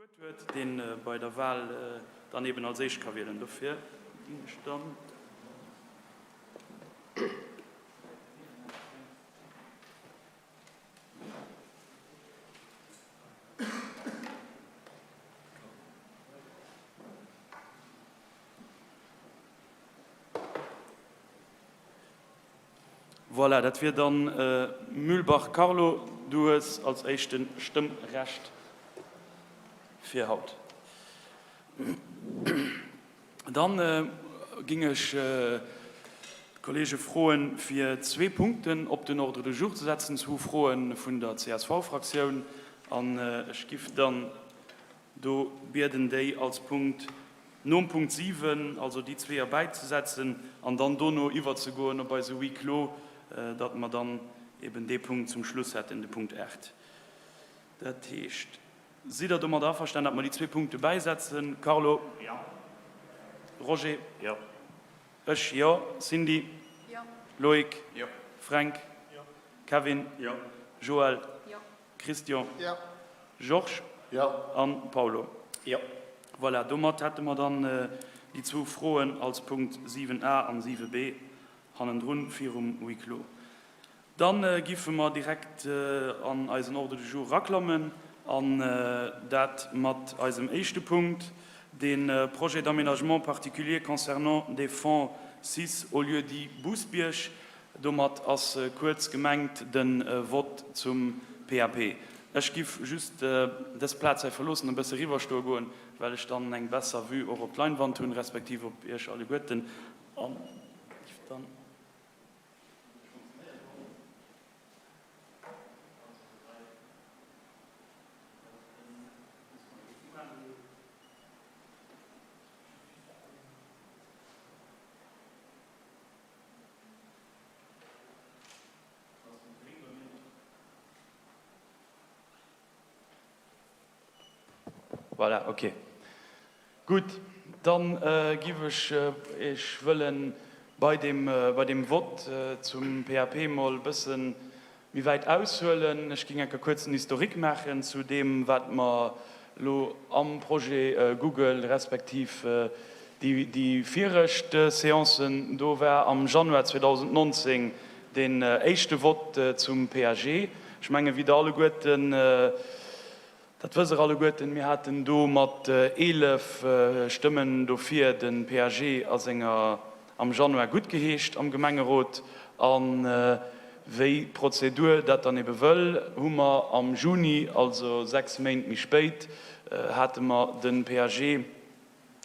D'Wuert huet, dee bei der Wahl dann eben als éischt ka wielen. Dofir ginn ech dann. Voilà, dat wier dann Mühlbach Carlo. Du hues als éischte Stëmmrecht fir haut. Dann ging ech d'Kollege froen, fir zwee Punkten op den Ordre du jour ze setzen, zwou Froe vun der CSV-Fraktioun. An ech giff dann do bieden, déi als Punkt nom Punkt 7, also déi zwee erbäizesetzen an dann dono iwwerzegoen op eise Huis clos, datt mer dann eben dee Punkt zum Schluss hätten, de Punkt 8. Dat heescht, sidd Der domadder averstanen, datt mer déi zwee Punkte bäisetzen? Carlo? Jo. Roger? Jo. Ech, jo. Cindy? Jo. Loïc? Jo. Fränk? Jo. Kevin? Jo. Joël? Jo. Christian? Jo. Georges? Jo. An Paulo? Jo. Voilà, domat hätte mer dann déi zwou Froen als Punkt 7a an 7b hannendrun virum Huis clos. Da giffe mer direkt an eisen Ordre du jour eraklammen, an dat mat eisem éischte Punkt, de Projet d'aménagement particulier concernant des fonds sis au lieu-dit Bousbierg. Domat ass kuerz gemengt de Vott zum PAP. Ech giff just dës Plaz hei verloossen an e bësse riwwer stoe goen, well ech dann eng besser Vue och op d'Leinwand hunn, respektiv op Iech alleguerten, an giff dann. Voilà, ok. Gutt, dann giff ech Iech wëllen bei deem, bei deem Vott zum PAP mol e bësse méi wäit aushuelen. Ech géing enker kuerz en Historique maachen zu deem, wat mer elo am Projet Google respektiv déi, déi viregt Seancen do war am Januar 2019 deen éischte Vott zum PAG. Ech mengen, wéi Der alleguerten, Dat wësst Der alleguerten. Mir haten do mat 11 Stëmmen dofir de PAG a senger am Januar guttgeheescht am Gemengerot. A wéi d'Prozedur dat dann ebe wëll, hu mer am Juni, also 6 Méint méi spéit, hate mer de PAG,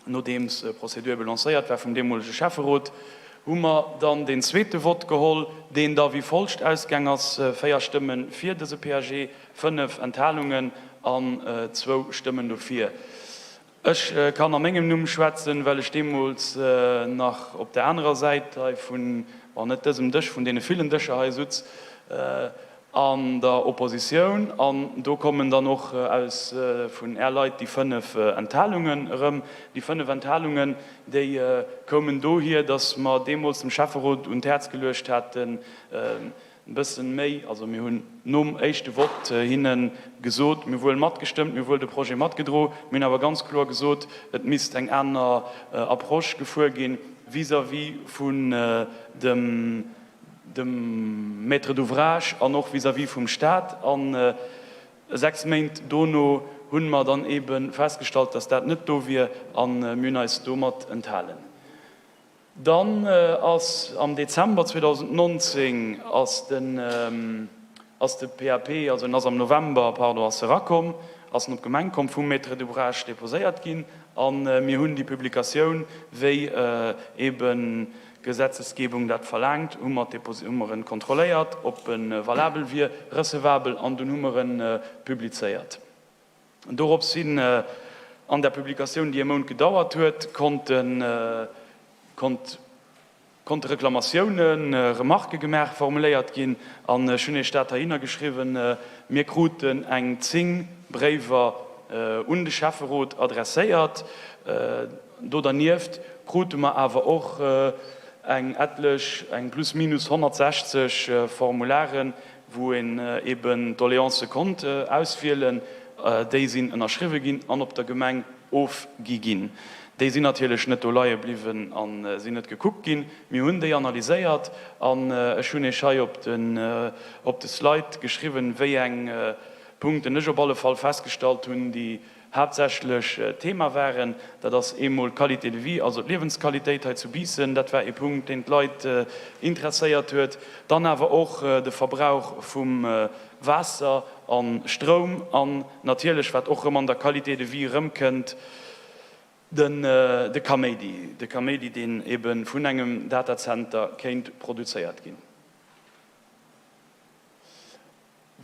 Nodeems d'Prozedur ebe lancéiert war vum deemolege Schäfferot, hu mer dann deen zweete Vott geholl, deen da wéi folgt ausgaang ass, 4 Stëmme fir dëse PAG, 5 Enthalungen an zwou Stëmmen dofir. Ech kann a mengem Numm schwätzen, well ech deemools nach op der anerer Säit hei vun, bon, net dësem Dësch, vun deene villen Dëscher hei sutz. An der Oppositioun, an do kommen dann och aus vun Är Leit déi 5 Enthalungen erëm. Déi 5 Enthalungen, déi koumen dohier, datt mer deemools dem Schäfferot un d'Häerz geluecht haten, e bëssen méi, also mir hunn nom éischte Vott hinne gesot, mir hu wuel matgestëmmt, mir hu wuel de Projet matgedro, mir hunn awer ganz kloer gesot, et misst eng aner Approche gefuer gi vis-à-vis vun dem, dem Maître d'ouvrage an och vis-à-vis vum Stat. A 6 Méint dono hu mer dann ebe festgestallt, dass dat net do wier a mir hunn eis domat enthalen. Dann ass am Dezember 2019 ass den, ass de PAP, also en ass am November, pardon, ass erakomm, ass en op d'Gemeng komm, vum Maître d'ouvrage déposéiert ginn a mir hunn déi Publikatioun, wéi eben Gesetzesgebung dat verlaangt, hu mer hu mer en kontrolléiert, ob e valabel wier, recevabel, an dunn hu mer en publizéiert. Dorops hin, an der Publikatioun, déi e Mount gedauert huet, konnten, konnt, konnte Reklamatiounen, Remarquë gemaach, formuléiert ginn, an ech hunn Iech dat heihinner geschriwwen, Mir kruten eng 10 Bréiwer un de Schäfferot adresséiert. Do dernieft krute mer awer och eng etlech, eng plus minus 160 Formularen, wou een eben d'Doléancë konnt auswielen. Déi sinn ënnerschriwwe ginn an op der Gemeng ofgi ginn. Déi sinn natierlech net do leie bliwwen a sinn net gekuckt ginn. Mir hunn déi analyséiert an ech hunn Iech hei op de Slide geschriwwen, wéi eng Punkten ech op alle Fall festgestallt hunn, déi haaptsächlech Thema waren. Dat ass eemol d'Qualité de vie, also d'Liewensqualitéit hei zu Biissen. Dat war ee Punkt, deen d'Leit interesséiert huet. Dann awer och de Verbrauch vum Waasser a Stroum an natierlech, wat och erëm an der Qualité de vie erëmkënnt, de Kaméidi, de Kaméidi, deen ebe vun engem Datacenter kéint produzéiert ginn.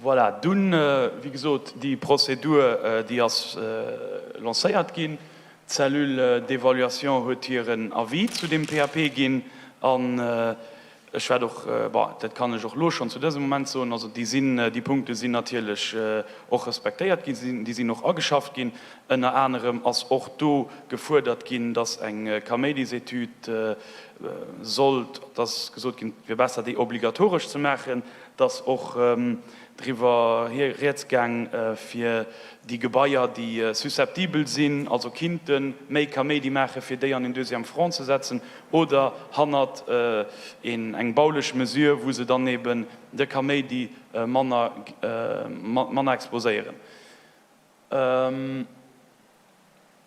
Voilà, dunn, wéi gesot, déi Prozedur, déi ass lancéiert ginn. D'Cellule d'évaluation huet hiren Avis zu deem PAP ginn. An ech wäert och, bon, dat kann ech och elo schonn zu dësem Moment soen, also déi sinn, déi Punkte sinn natierlech och respektéiert ginn, déi sinn och ageschafft ginn. Ënner anerem ass och do gefuerdert ginn, dass eng Kaméidisetüd sollt, et ass gesot ginn, et wier besser, déi obligatoresch ze maachen, Et ass och driwwer rieds gaang, fir déi Gebaier, déi susceptibel sinn, also kinnte méi Kaméidi maachen, fir déi an een deuxième Front ze setzen oder hannert een eng baulech Mesure, wou se dann eben de Kaméidi manner manner exposéieren.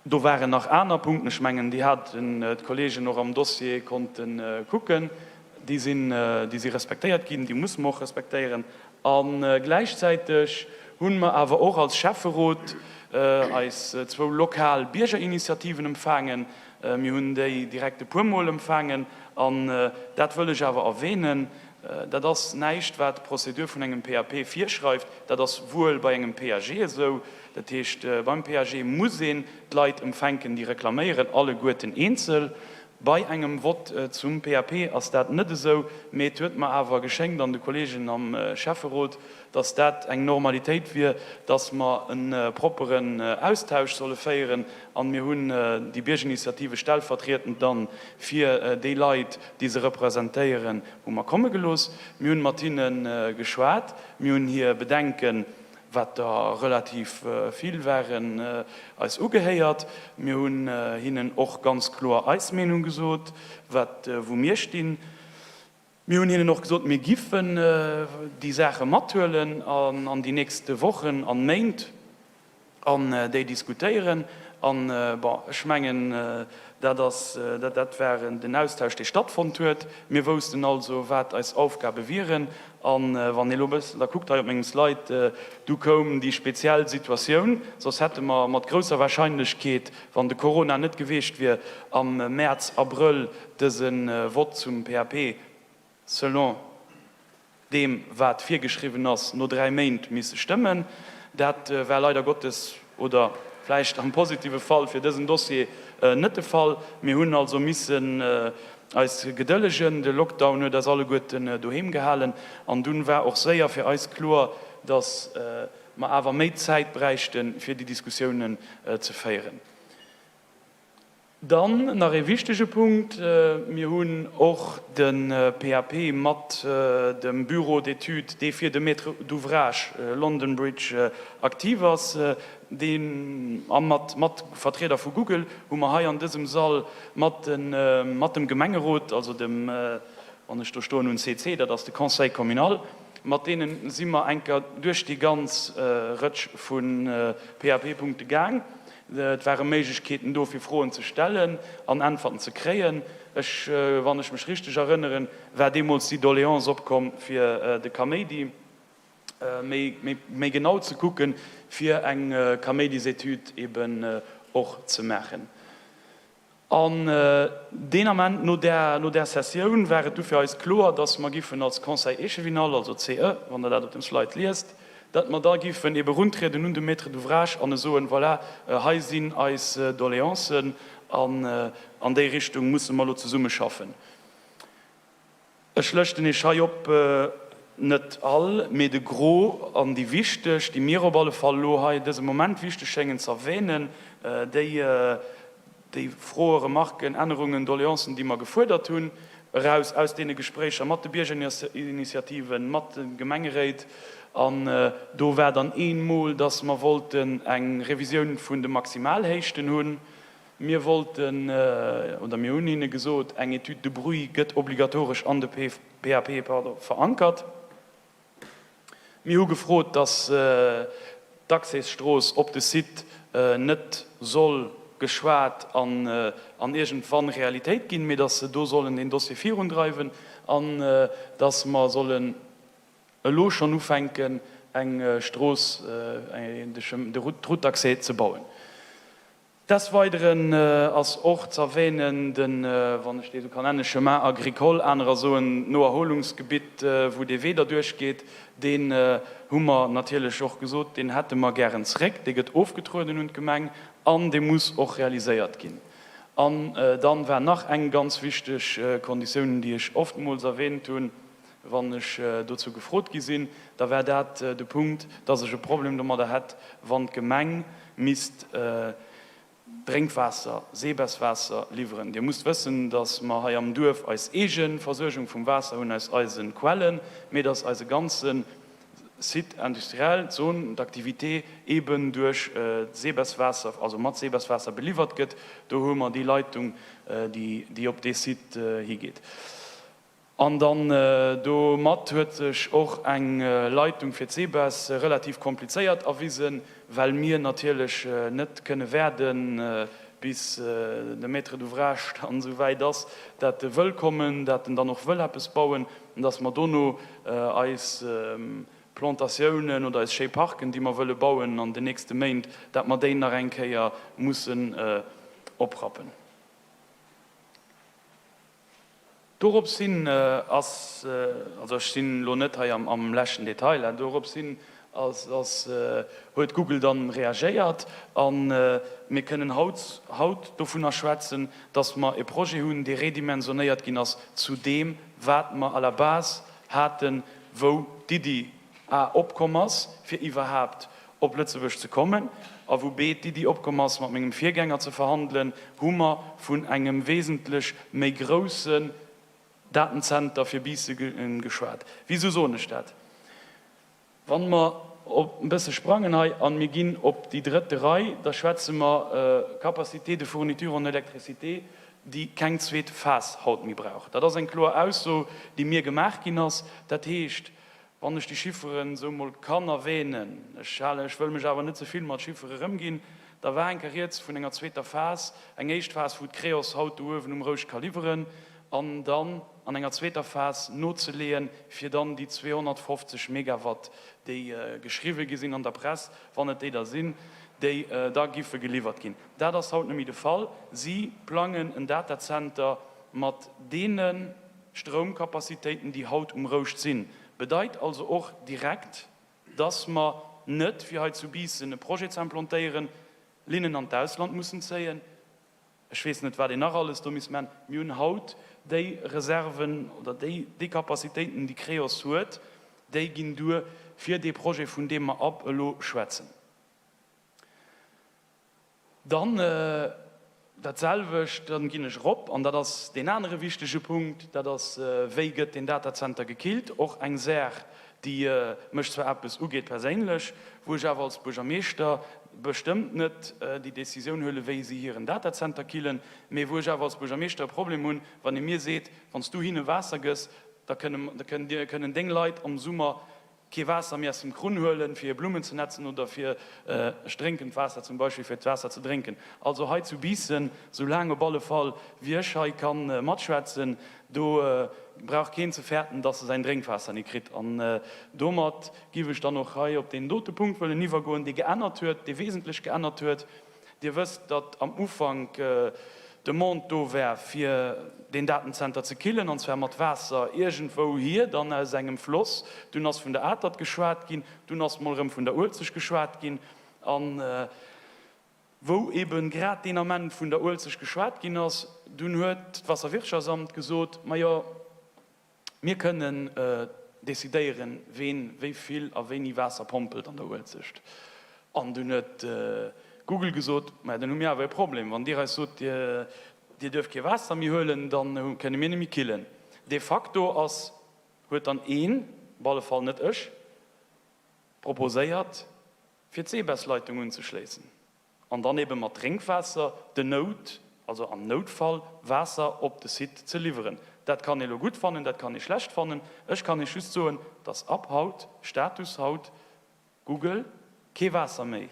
Do waren nach aner Punkten, ech mengen, déi haten d'Kollegen och am Dossier konnte kucken. Déi sinn, déi si respektéiert ginn, déi musse mer och respektéieren. A gläichzäiteg hu mer awer och als Schäfferot eis zwou lokal Biergerinitiativen empfaangen. Mir hunn déi direkt e puermol empfaangen an dat wëll ech awer erwähnen, Dat ass näischt, wat d'Prozedur vun engem PAP virschreift. Dat ass wuel bei engem PAG esou. Dat heescht, beim PAG muss een d'Leit empfänken, déi reklaméieren, alleguerten eenzel. Bei engem Vott zum PAP ass dat net esou. Mee et huet mer awer geschéngt, an de Kollegen am Schäfferot, dass dat eng Normalitéit wier, dass mer e propperen Austausch solle féieren. An mir hunn déi Biergerinitiative stellvertrietend dann fir déi Leit, déi se representéieren, hu mer komme gelooss. Mir hunn mat hinne geschwat. Mir hunn hir Bedenken, wat der relativ vill waren, eis ugehéiert. Mir hunn hinnen och ganz kloer eis Meenung gesot, wat, wou mir stinn. Mir hunn hinnen och gesot, mir giffen déi Saache mathuelen an déi nächst Wochen an Méint an déi diskutéieren. An, bon, ech mengen, dat ass, dat war den Austausch, dee stattfonnt huet. Mir woussten also, wat eis Aufgabe wieren. A wann ee elo e bëssen da kuckt hei op mengem Slide, du koum déi speziell Situatioun, soss hätte mer mat grousser Wahrscheinlechkeet, wann de Corona net geweecht wier, am Mäerz, Abrëll dëse Vott zum PAP selon deem wat virgeschriwwen ass, no 3 Méint misse stëmmen. Dat war leider Gottes, oder vläicht am positive Fall fir dësen Dossier, net de Fall. Mir hunn also missen eis gedëllegen. De Lockdown huet eis alleguerten doheem gehalen an dunn war och séier fir eis kloer, dass mer awer méi Zäit bräichten, fir déi Diskussiounen ze féieren. Dann nach ee wichtege Punkt, Mir hunn och de PAP mat dem Bureau d'études, dee fir de Maître d'ouvrage London Bridge aktiv ass, deen, a mat mat Vertrieder vu Google hu mer hei an dësem Sall mat mat dem Gemengerot, also dem, wann ech do stoen hunn, CC, dat ass de Conseil communal, mat deene si mer eng Kéier duerch déi ganz Rëtsch vu PAP-Punkte gaang. Et ware Méiglechkeeten do, fir Froen ze stellen an Äntwerten ze kréien. Ech, wann ech mech richteg erënneren, war deemools déi Doléance opkomm, fir de Kaméidi méi, méi genau ze kucken, fir eng Kaméidisetüd eben och ze maachen. An deen Ament, no där, no där Sessioun, war et du fir eis kloer, dass mer giffen als Conseil échevinal, also CE, wann Der dat op dem Slide liest, datt mer da giffen ebe runtrieden un de Maître d'ouvrage an e soen, Voilà, hei sinn eis Doléancen an an déi Richtung musse mer elo zesummeschaffen. Ech lëschten Iech hei op, net all, mee de Gros an déi wichteg, déi mir op alle Fall elo hei dëse Moment wichteg schéngen z'erwähnen, déi, déi Froen, Remarken, Ännerungen, Doléancen, déi mer gefuerdert hunn. eraus aus deene Gespréicher mat de Biergerinitiativen, mat de Gemengeréit. An do war dann eemol, dass mer wollten eng Revisioun vun de Maximalhéichten hunn. Mir wollten, oder mir hunn hinne gesot, eng Étude de bruit gëtt obligatoresch an de PAP verankert. Mir hu gefrot, dass d'Accèsstrooss op de Site net soll geschwat an an iergendwann Realitéit ginn, mee dass se do sollen deen Dossier virundreiwen an dass mer sollen elo schonn ufänken, eng Strooss, d'Route d'accès ze bauen. Desweideren ass och z'erwähnen den, wann ech dee sou kann nennen, Chemin agricole, anerer soen Noerholungsgebitt, wou dee Wee derduerch geet. Deen hu mer natierlech och gesot, deen hätte mer gären zréck. Dee gëtt ofgetrueden un d'Gemeng an dee muss och realiséiert ginn. An dann war nach eng ganz wichteg Konditioun, déi ech oftmools erwähnt hunn, Wann ech dozou gefrot gi sinn, da war dat de Punkt, dass ech e Problem domadder hätt, wann d'Gemeng misst Drénkwaasser, Sebeswaasser liwweren. Dir musst wëssen, dass mer hei am Duerf eis eege Versuergung vum Waasser hunn aus eise Quellen, mee dass eise ganze Site industriel, d'Zone d'activité, eeben duerch Sebeswaasser, also mat Sebeswaasser beliwwert gëtt. Do hu mer déi Leitung, déi op dee Site higeet. An dann domat huet sech och eng Leitung fir d'Sebes relativ komplizéiert erwisen, well mir natierlech net kënne waarden, bis de Maître d'ouvrage dann esou wäit ass, dat e wëll kommen, dat en dann och wëll eppes bauen, an dass mer dono eis Plantatiounen oder eis schéi Parken, déi mer wëlle bauen an den nächste Méint, dat mer déi nach eng Kéier mussen oprappen. Dorops hin ass, also ech sinn elo net hei am leschten Detail, dorops hin ass, huet Google dann reagéiert a mir kënnen haut haut dovunner schwätzen, datt mer e Projet hunn, dee redimensionéiert ginn ass zu deem, wat mer à la base haten, wou d'Iddi A opkomm ass, fir iwwerhaapt op Lëtzebuerg ze kommen, a wou B d'Iddi opkomm ass, mat mengem Virgänger ze verhandelen, hu mer vun engem wesentlech méi groussen Datenzenter fir Biissen geschwat. Wisou soen ech dat? Wa mer e bësse sprangen hei a mir ginn op déi drëtte Rei, da schwätze mer Capacité de fourniture en électricité, déi keng zweet Phas haut méi brauch. Dat ass eng kloer Ausso, déi mir gemaach ginn ass. Dat heescht, Wann ech déi Chifferen esou emol kann erwähnen, ech halen, ech wëll mech awer net ze vill mat Chiffere erëmginn, da war eng Kéier rieds vun enger zweeter Phas, eng éischt Phas, wou d'Creos haut do uewen um Rouscht ka liwweren, an dann an enger zweeter Phas nozeleeën, fir dann déi 250 Megawatt, déi geschriwwe gi sinn an der Press, wann et déi da sinn, déi da giffe geliwwert ginn. Dat ass haut net méi de Fall. Si plangen en Datacenter mat deene. Stroumcapacitéiten, déi haut um Rouscht sinn, bedeit also och direkt, dass mer net, fir hei zu Biissen e Projet ze implantéieren, Linnen an d'Ausland mussen zéien. Ech weess net, wat een nach alles do misst maachen. Mir hunn haut déi Reserven oder déi, déi Capacitéiten, déi Creos huet, déi ginn duer fir dee Projet, vun deem mer ab elo schwätzen. Dann dat selwecht, dann ginn ech erop, an dat ass deen anere wichtege Punkt, dat ass, Wéi gëtt deen Datacenter gekillt? Och eng Saach, déi mech zwar eppes ugeet perséinlech, wou ech awer als Buergermeeschter bestëmmt net déi Décisioun huelen, wéi si hiren Datacenter killen, mee wou ech awer als Buergermeeschter e Problem hunn, wann ee mir seet, Wann s du hinne Waasser gëss, da kënnen deng Leit am Summer kee Waasser méi aus dem Krunn huelen, fir hir Blummen ze netzen oder fir, ech drénken d'Waasser zum Beispill, fir d'Waasser ze drénken. Also hei zu Biissen, sou laang op alle Fall wéi ech hei ka matschwätzen, do brauch keen ze fäerten, dass e säin Drénkwaasser ni kritt. An domat giff ech dann och hei op deen dote Punkt wëllen iwwergoen, dee geännert huet, dee wesentlech geännert huet. Dir wësst, datt am Ufank d'Demande do war, fir deen Datenzenter ze killen, an zwar mat Waasser iergendwou hier, dann aus engem Floss. Dunn ass vun der Atert geschwat ginn, dunn ass mol erëm vun der Uelzecht geschwat ginn. A wou ebe grad deen Ament vun der Uelzecht geschwat ginn ass, dunn huet d'Wasserwirtschaftsamt gesot, Majo, Mir kënnen decidéieren, ween wéi vill a wéini Waasser pompelt an der Uelzecht. An dunn huet Google gesot, Maja, dann hu mir awer e Problem. Wann Dir eis sot, Dir dierft kee Waasser méi huelen, da kënne mir net méi killen. De facto ass, huet dann een, op alle Fall net ech, proposéiert, fir d'Seebessleitung unzeschléissen an dann ebe mat Drénkwaasser de Nout, also am Noutfall Waasser op de Site ze liwweren. Dat kann ee lo gutt fannen, dat kann ee schlecht fannen. Ech kann Iech just soen, dass ab haut, Status haut, Google kee Waasser méi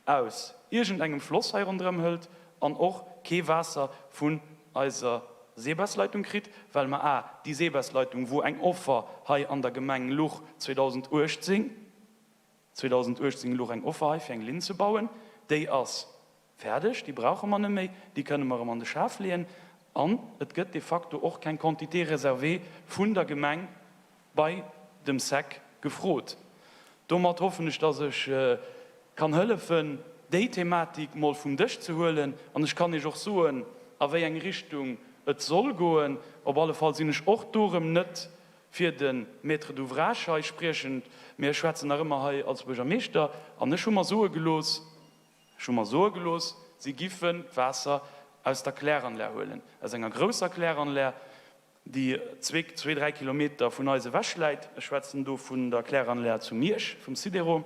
aus iergendengem Floss hei ronderëm hëlt an och kee Waasser vun eiser Seebessleitung kritt, well mer a déi Seebessleitung, wou eng Offer hei an der Gemeng luch 2018, 2018 luch eng Offer hei fir eng Linn ze bauen, déi ass Fäerdeg, déi brauche mer net méi, déi kënne mer erëm an de Schaf leeën. An et gëtt de facto och keng Quantité réservée vun der Gemeng bei dem sec gefrot. Domat hoffen ech, dass ech kann hëllefen, déi Thematik mol vum Dësch ze huelen. An ech kann Iech och soen, a wéi eng Richtung et soll goen. Op alle Fall sinn ech och do erëm net fir de Maître d'ouvrage hei spriechend, mee ech schwätzen nach ëmmer hei als Buergermeeschter. An ech hu mer soe gelooss, Ech hu mer soe gelooss, si giffen d'Waasser aus der Kläranlag huelen, aus enger grousser Kläranlag, déi zwee, zwee, dräi Kilometer vun eis ewech läit. Ech schwätzen do vun der Kläranlag zu Miersch, vum Sidero.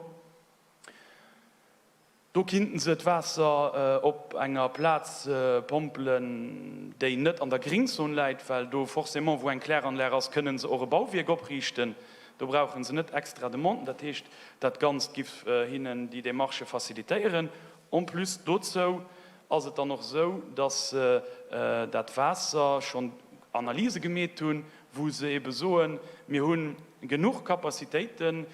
Do kinnten se d'Waasser op enger Plaz pompelen, déi net an der Gringzon läit, well do forcément, wou eng Kläranlag ass, kënnen se och e Bauwierk opriichten. Do brauche se net extra Demanden. Dat heescht, dat Ganzt giff hinnen déi Démarchë facilitéieren. En plus dozou ass et dann och esou, datt se dat Waasser schonn Analyse gemeet hunn, wou se ebe soen, mir hu genuch Capacitéiten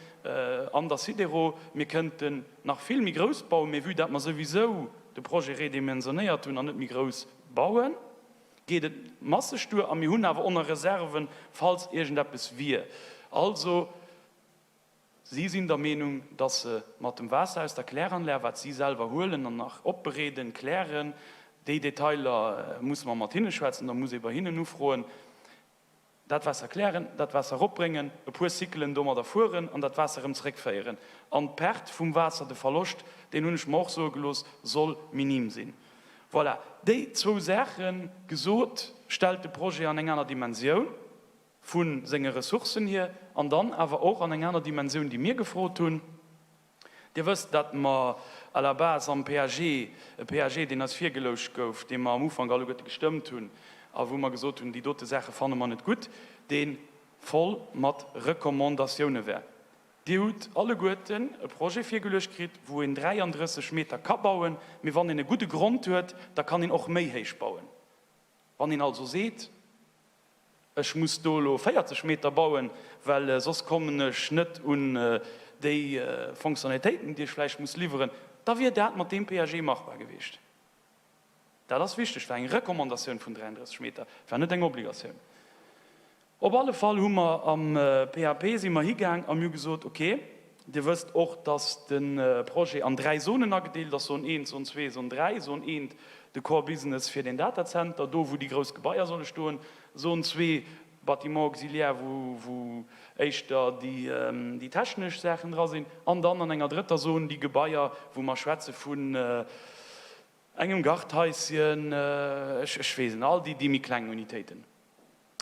an der Sidero, mir kënnten nach vill méi grouss bauen, mee vue dat mer souwisou de Projet redimensionéiert hunn an net méi grouss bauen, geet et masseg duer a mir hunn awer och nach Reserven, falls iergendeppes wier. Also, si sinn der Meenung, dass se mat dem Waasser aus der Kläranlag, wat si selwer huelen an nach opbereeden, klären, déi Detailer musse mer mat hinne schwätzen, da muss ee bei hinnen ufroen, Dat Waasser klären, dat Waasser eropbréngen, e puer Cyclen domadder fueren an dat Waasser erëm zeréckféieren. An d'Perte vum Waasser, de Verloscht, deen hunn ech mer och soe gelooss, soll minim sinn. Voilà, déi zwou Saache gesot, stellt de Projet an eng aner Dimensioun vu senge Ressourcen hier an dann awer och an eng aner Dimensioun, déi mir gefrot hunn. Dir wësst, datt mer à la base am PAG, e PAG, deen eis virgeloucht gouf, dee mer am Ufank alleguerte gestëmmt hunn a wou mer gesot hunn, déi dote Saache fanne mer net gutt, dee voll mat Recommandatioune war. Dir hutt alleguerten e Projet virgeluecht kritt, wou een 33 Meter ka bauen, mee wann een e gudde Grond huet, da kann een och méi héich bauen. Wann een also seet, Ech muss do elo 40 Meter bauen, well soss kommen ech net un déi Fonctionnalitéiten, déi ech vläicht muss liwweren, da wier dat mat deem PAG machbar gewiescht. Dat ass wichteg, war eng Recommandatioun vun 33 Meter, war net eng Obligatioun. Op alle Fall hu mer am PAP si mer higaang a mir hu gesot, okay, Dir wësst och, dass de Projet an dräi Zonen agedeelt ass, Zon eent, Zon zwee, Zon dräi. Zon eent, de Core Business fir den Datacenter, do wou déi grouss Gebaier solle stoen. Zon zwee, Bâtiments auxiliaires, wou wou éischter déi déi technesch Saachen dra sinn. An dann an enger drëtter Zon déi Gebaier, wou mer schwätze vun engem Garthaischen, ech ech weess net, all déi déi méi kleng Unitéiten.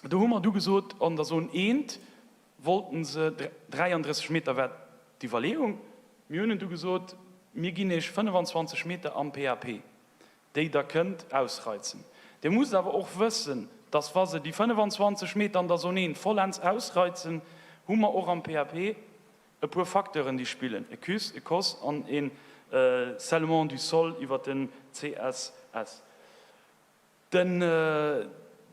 Do hu mer du gesot, an der Zon eent wollten se 33 Meter, war d'Iwwerleeung. Mir hunn du gesot, mir ginn Iech 25 Meter am PAP, déi Der kënnt ausreizen. Dir musst awer och wëssen, dass wa se déi 25 Meter an der Zon eent vollends ausreizen, hu mer och am PAP e puer Facteuren, déi spillen, e CUS, e cos an e Scellement du sol iwwert den CSS. Den,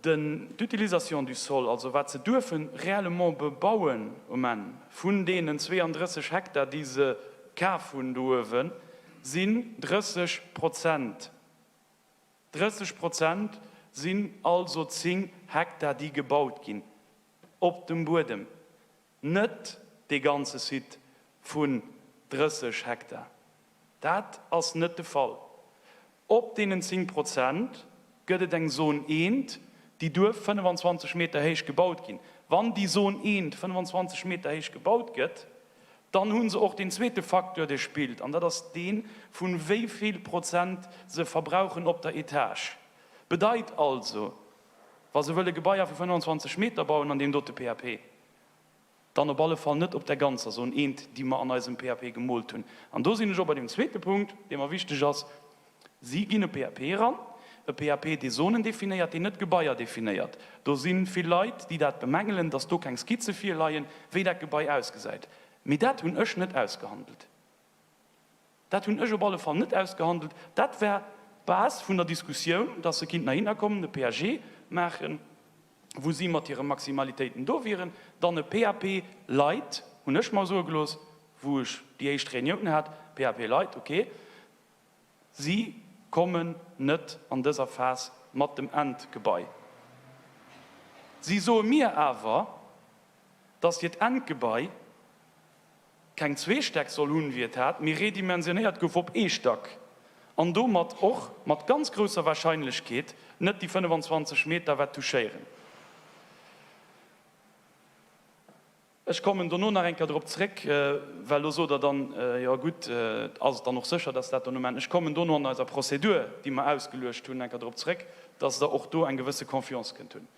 den, d'Utilisation du sol, also wat se duerfe réellement bebauen um Enn vun deenen 32 Hektar, déi se kaf hunn do uewen, sinn 30 Prozent. 30 Prozent sinn also 10 Hektar, déi gebaut ginn op dem Buedem. Net dee ganze Site vun 30 Hektar. Dat ass net de Fall. Op deenen 10 Prozent gëtt et eng Zone eent, déi duerf 25 Meter héich gebaut ginn. Wann déi Zone eent 25 Meter héich gebaut gëtt, dann hu se och deen zweete Facteur, dee spillt, an dat ass dee vu wéi vill Prozent se verbrauchen op der Etage. Bedeit also. Wa se wëlle Gebaier vu 25 Meter bauen an deem dote PAP, dann op alle Fall net op där ganzer Zone eent, déi mer an eisem PAP gemoolt hunn. An do sinn ech och bei deem zweete Punkt, dee mer wichteg ass, Si ginn e PAP eran, e PAP, dee Zonen definéiert, deen net Gebaier definéiert. Do si vill Leit, déi dat bemängelen, dass do keng Skizze virleien, wéi dat Gebai ausgesäit. Mee dat hunn ech net ausgehandelt. Dat hunn ech op alle Fall net ausgehandelt. Dat war d'Base vun der Diskussioun, dass se kinnten heihinner kommen, e PAG maachen, wou si mat hire Maximalitéiten do wieren, dann e PAP light, hunn ech mer soe gelooss, wou ech déi éischt Reunioun hat, PAP light, okay. Si kommen net an dëser Phas mat dem Endgebai. Si soe mir awer, dass hiert Endgebai keng Zweestäck soll hunn, wéi et hat, mee redimensionéiert gouf op ee Stack an domat och mat ganz grousser Wahrscheinlechkeet net déi 25 Meter wäert touchéieren. Ech kommen dono nach eng Kéier drop zréck, well do sot Der dann, jo gutt, ass et dann och sécher, dass dat dono maachen. Ech kommen dono an eiser Prozedur, déi mer ausgeluecht hunn, eng Kéier drop zréck, dass Der och do eng gewësse Confiance kënnt hunn.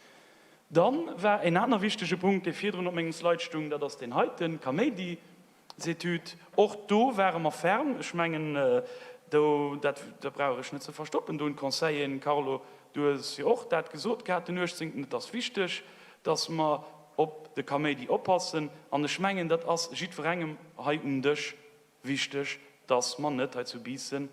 Dann war en aner wichtege Punkt, dee virdrun op mengem Slide stung, dat ass deen heiten, Kaméidisetüd. Och do ware mer ferm. Ech mengen, do, dat brauch ech net ze verstoppen, do hunn d'Conseilleren, Carlo, du hues jo och dat gesot gehat den 18., et ass wichteg, dass mer op de Kaméidi oppassen. An ech mengen, dat ass jiddwerengem hei um Dësch wichteg, dass mer net hei zu Biissen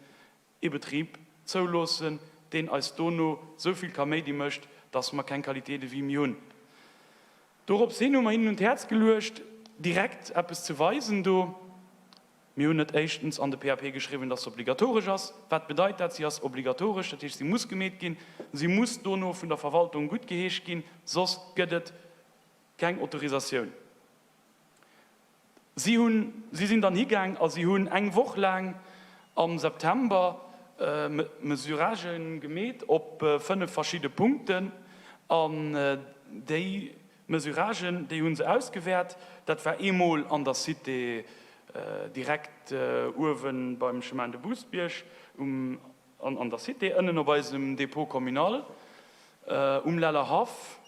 ee Betrib zouloossen, deen eis dono esou vill Kaméidi mécht, dass mer keng Qualité de vie méi hunn. Dorops hin hu mer hinnen un d'Häerz geluecht, direkt eppes ze weisen do. Mir hunn et éischtens an de PAP geschriwwen, dass se obligatoresch ass. Wat bedeit dat? Si ass obligatoresch, dat heescht, si muss gemeet ginn. Si muss dono vun der Verwaltung guttgeheescht ginn, soss gëtt et keng Autorisatioun. Si hunn, si sinn dann higaang a si hunn eng Woch laang am September Mesuragë gemeet op 5 verschidde Punkten. An déi Mesuragen, déi hu se ausgewäert. Dat war eemol an der Cité direkt uewe beim Chemin de Bousbierg, um, an der Cité, ënnen op eisem Dépôt communal, um Lellerhaff.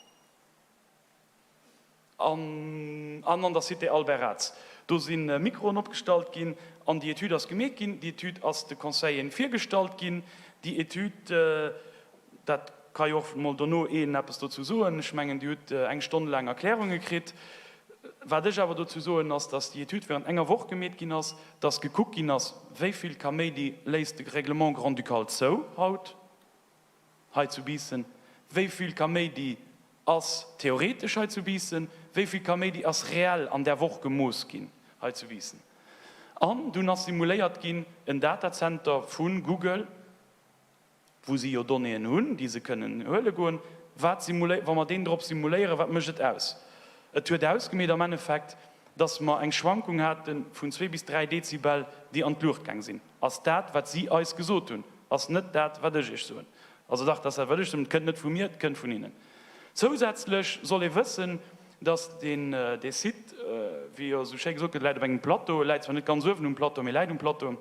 An an der Cité Albert Raths. Do si Mikroen opgestallt ginn an déi Etüd ass gemeet ginn. Déi Etüd ass de Conseilleren virgestallt ginn. Déi Etüd, dat ka jo och mol dono een eppes dozou soen, ech mengen, Dir hutt eng Stonn laang Erklärunge kritt. Wat ech awer dozou soen, ass, dass déi Etüd während enger Woch gemeet ginn ass, dass gekuckt ginn ass, wéi vill Kaméidi léisst de Règlement grand-ducal zou haut. Hei zu Biissen, wéi vill Kaméidi ass theoretesch hei zu Biissen, wéi vill Kaméidi ass reell an där Woch gemooss ginn hei zu Biissen? An dunn ass simuléiert ginn en Datacenter vu Google, wou si jo Donnéeën hunn, déi se kënnen huele goen, wat simuléiert, wa mer deen drop simuléieren, wat mécht et aus? Et huet ausgemeet am Endeffekt, dass mer eng Schwankung hate vun zwee bis dräi Dezibel, déi an d'Luucht gaang sinn. Ass dat, wat si eis gesot hunn, ass net dat, wat ech Iech soen. Also dach, dat ass dat, wat ech soen, et kënnt net vu mir, et kënnt vun hinnen. Zousätzlech soll ee wëssen, dass deen, dee Site, wéi jo esou schéi gesot gëtt, läit op engem Plateau, e läit zwar net ganz uewen um Plateau, mee e läit um Plateau.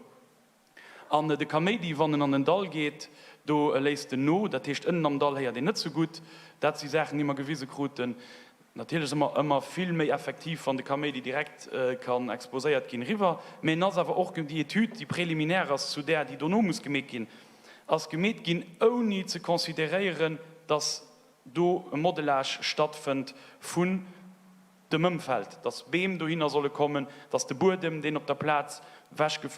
An de Kaméidi, wann en an den Dall geet, do léisst en no, dat heescht, ënnen am Dall héiert een net sou gutt. Dat si Saachen, déi mer gewise kruten. Natierlech ass ëmmer ëmmer vill méi effektiv, wann de Kaméidi direkt kann exposéiert ginn eriwwer. Mä en ass awer och, déi Etüd, déi préliminaire ass zu där, déi dono muss gemeet ginn, ass gemeet ginn, ouni ze consideréieren, dass do e Modelage stattfënnt vun dem Ëmfeld, dass Beem dohinner solle kommen, dass de Buedem, deen op der Plaz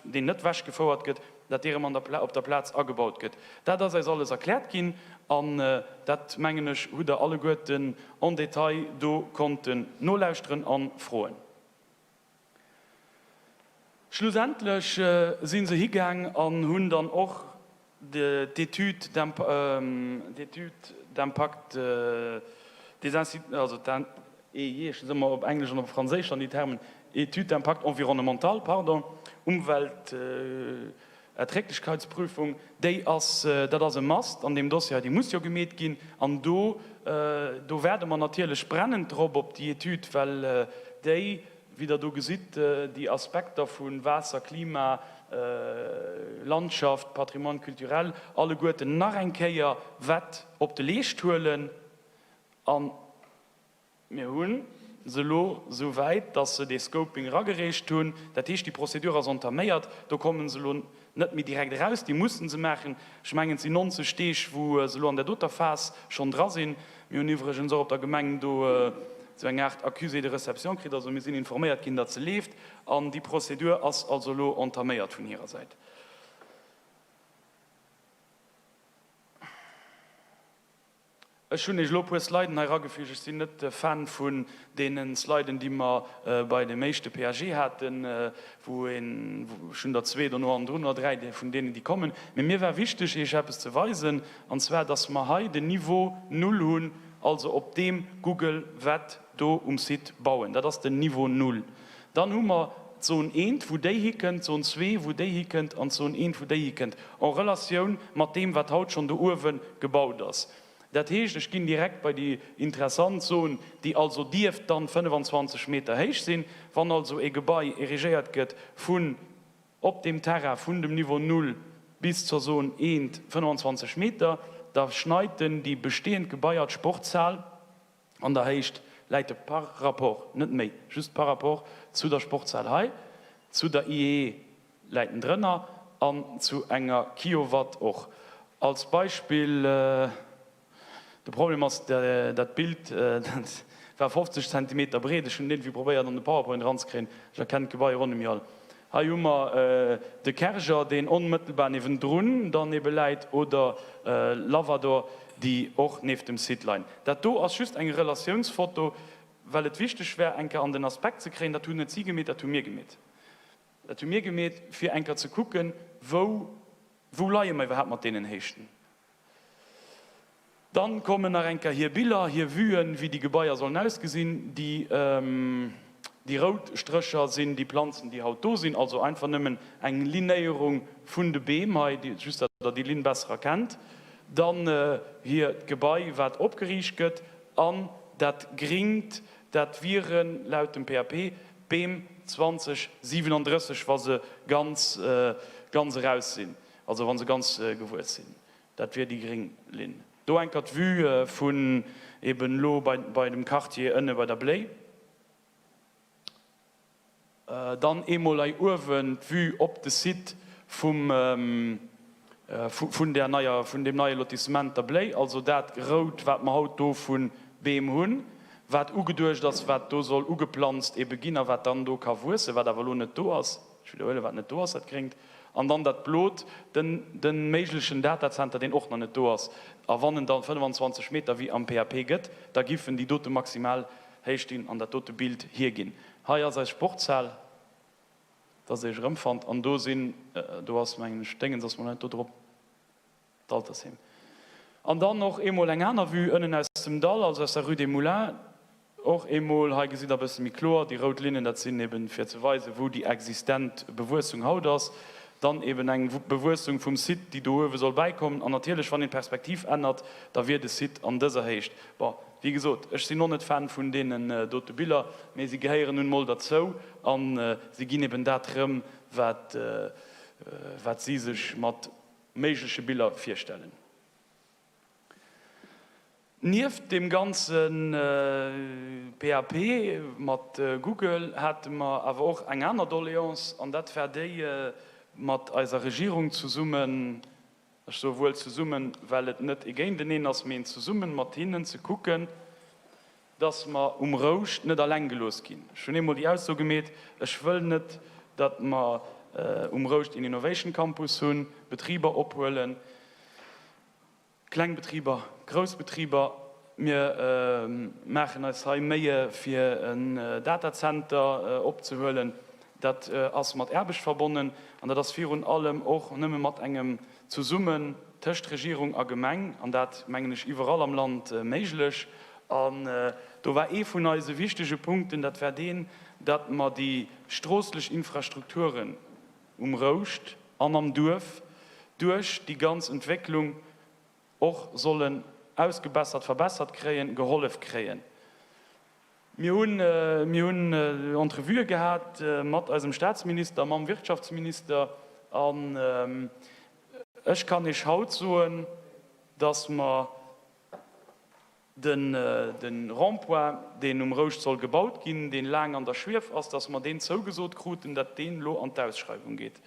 deen net wechgefouert gëtt, dat dee erëm an der op der Plaz agebaut gëtt. Dat ass eis alles erkläert ginn an dat, mengen ech, hutt Der alleguerten en détail do konnten nolauschteren a froen. Schlussendlech si se higaang an hunn dann och d'Étude d'impact des also d'EIE, ech soe mer op Englesch an op Franséisch dann déi Termen, Étude d'impact environnemental, pardon, Umwelterträglichkeitsprüfung, déi ass, dat ass e Must an deem Dossier hei, déi muss jo gemeet ginn. An do, do waarde mer natierlech brennend drop, op déi Etüd, well déi, wéi Der do gesitt, déi Aspekter vu Waasser, Klima, Landschaft, Patrimoine culturel alleguerten nach eng Kéier wett op de Leescht huelen. A mir hu se elo esou wäit, dass se dee Scoping eragereecht hunn. Dat heescht, déi Procédure ass entaméiert. Do komme se elo net méi direkt eraus. Déi mussen se maachen. Ech mengen, et sinn 90 Deeg, wou se elo an där doter Phas schonn dra sinn. Mir hunn iwwregens och op der Gemeng do esou eng Aart Accusé de réception kritt. Also mir sinn informéiert ginn, datt se leeft. An déi Procédure ass also elo entaméiert vun hirer Säit. Ech hunn Iech elo e puer Sliden hei eragefügt. Ech sinn net Fan vun deene Sliden, déi mer bei dem éischte PAG haten, wou een, ech hunn der zwee dono hannendrun oder dräi vun deenen, déi kommen. Mee mir war wichteg, Iech eppes ze weisen, an zwar, dass mer hei den Niveau null hunn, also op deem Google wett do um Site bauen. Dat ass den Niveau null. Dann hu mer d'Zon eent, wou déi hikënnt, d'Zon zwee, wou déi hikënnt, an d'Zon eent, wou déi hikënnt, en Relatioun mat deem, wat haut schonn do uewe gebaut ass. Dat heescht, ech ginn direkt bei déi interessant Zon, déi also dierft dann 25 Meter héich sinn. Wann also e Gebai érigéiert gëtt vun op deem Terrain vun dem Niveau null bis zur Zon eent 25 Meter, da schneit en déi bestehend Gebaier, d'Sportshal, An der Héicht läit e par rapport, net méi, just par rapport zu der Sportshal hei, zu der IEE läit en drënner an zu enger Kilowatt och. Als Beispill, de Problem ass, dat Bild, dat war 50 Zentimeter breet, ech hunn et iergendwéi probéiert an de PowerPoint eranzekréien, ech erkennen d'Gebai och net méi all. Hei hu mer de Kerger, deen onmëttelbar niewendrun dann ebe läit, oder Lavador, déi och nieft dem Site leien. Dat do ass just eng Relatiounsfoto, well et wichteg wär, eng Kéier an den Aspekt ze kréien, dat hunn net si gemeet, dat hu mir gemeet. Dat hu mir gemeet, fir eng Kéier ze kucken, wou, wou leie mer iwwerhaapt mat deenen Héichten. Dann kommen nach eng Kéier hir Biller, hir Vuen, wéi déi Gebaier sollen ausgesinn. Déi, déi rout Strécher sinn déi Planzen, déi haut do sinn, also einfach nëmmen eng Linéierung vun de Beem hei, just datt Der déi Linn besser erkennt. Dann hir d'Gebai, wat opgeriicht gëtt, an dat Gringt, dat wieren laut dem PAP d'Beem 2037, wa se ganz, ganz eraus sinn, also wa se ganz gewuess sinn. Dat wier déi gréng Linn. Do enker d'Vue vun eben elo bei dem Quartier ënne bei der Bléi. Dann eemol hei uewen d'Vue op de Site vum, vun där neier, vun deem neie Lotissement der Bléi. Also dat Rout, wat mer haut do vu Beem hunn, wat ugeduecht ass, wat do soll ugeplanzt ebe ginn a wat dann do ka wuessen, wat awer elo net do ass. Ech widderhuelen, wat net do ass, dat Gréngt. An dann dat Blot, den, de méiglechen Datacenter, deen och nach net do ass. A wann en da 25 Meter wéi am PAP gëtt, da giffen déi dote maximal Héicht an dat dote Bild hierginn. Hei ass eis Sportshal, dass Der Iech erëmfannt. An do sinn, do ass, mengen ech, Déngens ass mol net do drop. D'Altersheem. An dann och eemol eng aner Vue ënnen aus dem Dall, also aus der Rue des Moulins. Och eemol, hei gesitt Der e bësse méi kloer déi rout Linnen, dat sinn eben fir ze weisen, wou déi existent Bewuessung haut ass. Dann eben eng Bewuessung vum Site, déi do uewe soll bäikommen. An natierlech, wann een d'Perspektiv ännert, da wier de Site an dëser Héicht. Bon, wéi gesot, ech sinn och net Fan vun deenen dote Biller, mee si gehéieren nun emol derzou a si ginn eben dat erëm, wat, wat si sech mat méigleche Biller virstellen. Nieft deem ganze PAP mat Google hate mer awer och eng aner Doléance, an dat war déi mat eiser Regierung zesummen, ech soe wuel zesummen, well et net ee géinteneen ass, mee een zesummen mat hinnen ze kucken, dass mer um Rouscht net alleng gelooss ginn. Ech hunn eemol déi Ausso gemeet, ech wëll net, datt mer um Rouscht een Innovation Campus hunn, Betriber ophuelen, kleng Betriber, grouss Betriber. Mir maachen eis hei Méie fir en Datacenter opzehuelen. Dat ass mat Aarbecht verbonnen an dat ass virun allem och nëmme mat engem Zesummen tëscht Regierung a Gemeng, an dat, mengen ech, iwwerall am Land méiglech. An do war ee vun eise wichtege Punkten, dat war deen, datt mer déi stroosslech Infrastrukturen um Rouscht an am Duerf duerch déi ganz Entwécklung och sollen ausgebessert, verbessert kréien, gehollef kréien. Mir hunn, mir hunn Entrevuë gehat mat eisem Statsminister, mam Wirtschaftsminister, an ech kann Iech haut soen, dass mer. De Rond-point, deen um Rouscht soll gebaut ginn, dee laang an der Schwief ass, dass mer deen zougesot kruten, datt deen elo an d'Ausschreiwung geet.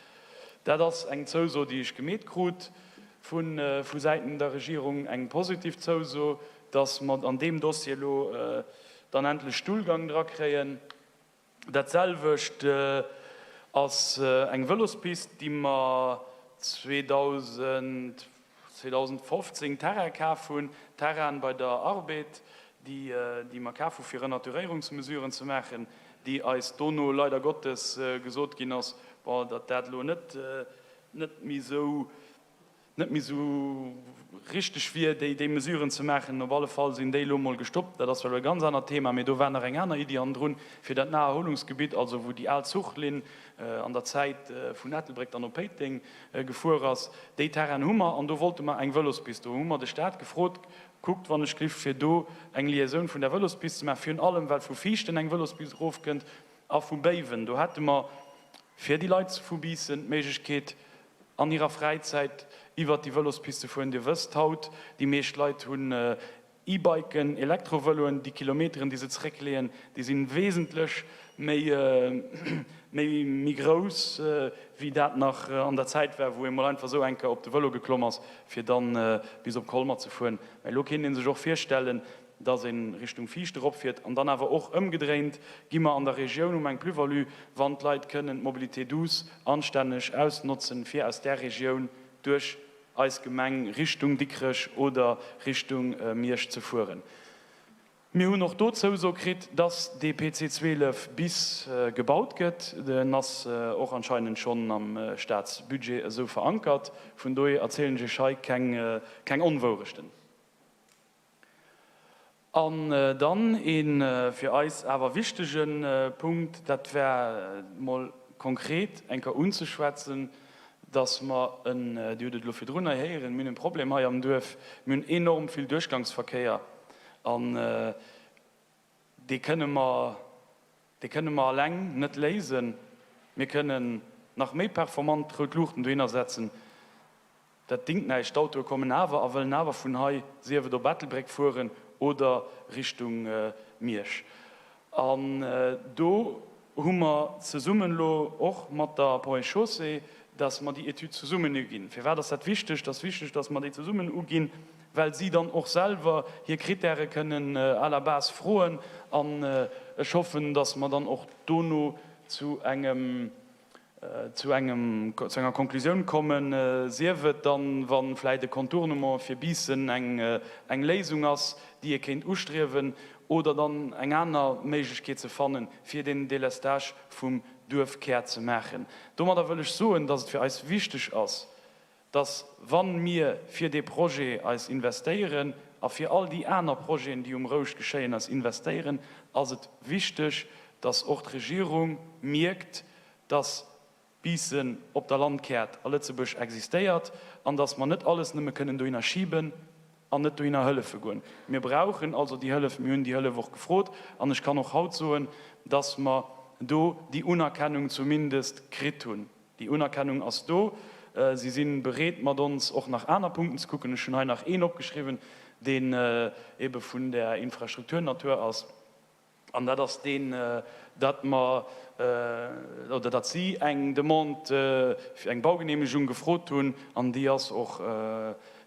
Dat ass eng Zouso, déi ech gemeet krut vu Säiten der Regierung, eng positiv Zouso, dass mer an deem Dossier elo dann endlech Stullgang drakréien. Dat selwecht ass eng Vëlospist, déi mer 2015 Terrain kaf hunn, Terraine bei der Arbed, déi mer kaf hu fir Renaturéierungsmesuren ze maachen, déi eis dono leider Gottes gesot ginn ass, bon, datt dat elo net méi esou net méi esou richteg wier, déi déi Mesuren ze maachen. Op alle Fall sinn déi elo emol gestoppt. Dat ass zwar elo e ganz anert Thema, mee do war nach eng aner Iddi hannendrun, fir dat Naherholungsgebitt, also wou déi al Zuchlinn an der Zäit vun Ettelbréck dann op Péiteng gefuer ass, déi Terrainen hu mer an do wollte mer eng Vëlospist. Do hu mer de Stat gefrot, kuckt wann ech glift, fir do eng Liaisoun vun där Vëlospist ze maachen, virun allem well vu Viichten eng Vëlospist erofkënnt a vu Béiwen. Do hätte mer fir déi Leit vu Biissen d'Méiglechkeet, an hirer Fräizäit iwwert déi Vëlospiste fueren. Dir wësst haut, déi meescht Leit hunn E-Biken, Elektrovëloen. Déi Kilometeren, déi se zeréckleeën, déi si wesentlech méi, méi, méi grouss, wéi dat nach an der Zäit war, wou ee mol einfach esou eng Kéier op de Vëlo geklomm ass, fir dann bis op Colmer ze fueren. Mä elo kéint ee sech och virstellen, dass ee Richtung Viicht eropfiert an dann awer och ëmgedréint, gi mer an der Regioun um eng Plus-value, wann d'Leit kënnen d'Mobilité douce anstänneg ausnotzen, fir aus där Regioun duerch eis Gemeng Richtung Dikrech oder Richtung Miersch ze fueren. Mir hunn och do d'Zouso kritt, dass dee PC 12 bis gebaut gëtt. En ass och anscheinend schonn am Staatsbudget esou verankert. Vun dohier erzielen ech Iech hei keng Onwourechten. An dann ee fir eis awer wichtege Punkt, dat war mol konkret eng Kéier unzeschwätzen, dass mer en, Dir hutt et elo virdrun hei héieren, mir hunn e Problem hei am Duerf, mir hunn enorm vill Duerchgangsverkéier an dee kënne mer, dee kënne mer eleng net léisen. Mir kënnen nach méi performant rout Luuchten dohinner setzen, Dat dingt näischt, d'Autoe kommen awer a wëllen awer vun hei, sief et op Ettelbréck fueren oder Richtung Miersch. An do hu mer zesummen elo och mat der Ponts et Chaussées, dass mer déi Etüd zesummen uginn. Firwat ass dat wichteg? Et ass wichteg, dass mer déi zesummen uginn, well si dann och selwer hir Kritäre kënnen à la base froen. An ech hoffen, dass mer dann och dono zu engem zu engem, zu enger Konklusioun kommen, sief et dann, wa vläicht e Contournement fir Biissen eng, eng Léisung ass, déi ee kéint ustriewen, oder dann eng aner Méiglechkeet ze fannen, fir deen Délestage vum Duerfkär ze maachen. Domadder wëll ech soen, dass et fir eis wichteg ass, dass wa mir fir dee Projet eis investéieren a fir all déi aner Projeten, déi um Rouscht geschéien, eis investéieren, ass et wichteg, dass och d'Regierung mierkt, dass Biissen op der Landkäart a Lëtzebuerg existéiert an dass mer net alles nëmme kënnen dohinner schiben an net dohinner hëllefe goen. Mir brauchen also déi Hëllef. Mir hunn déi Hëllef och gefrot an ech kann och haut soen, dass mer do déi Unerkennung zumindest kritt hunn. Déi Unerkennung ass do. Si si bereet, mat ons och nach aner Punkten ze kucken. Ech hunn hei nach een opgeschriwwen, deen ebe vun der Infrastrukturnatur ass, an dat ass deen, datt mer, oder datt si eng Demande fir eng Baugenehmegung gefrot hunn, an déi ass och,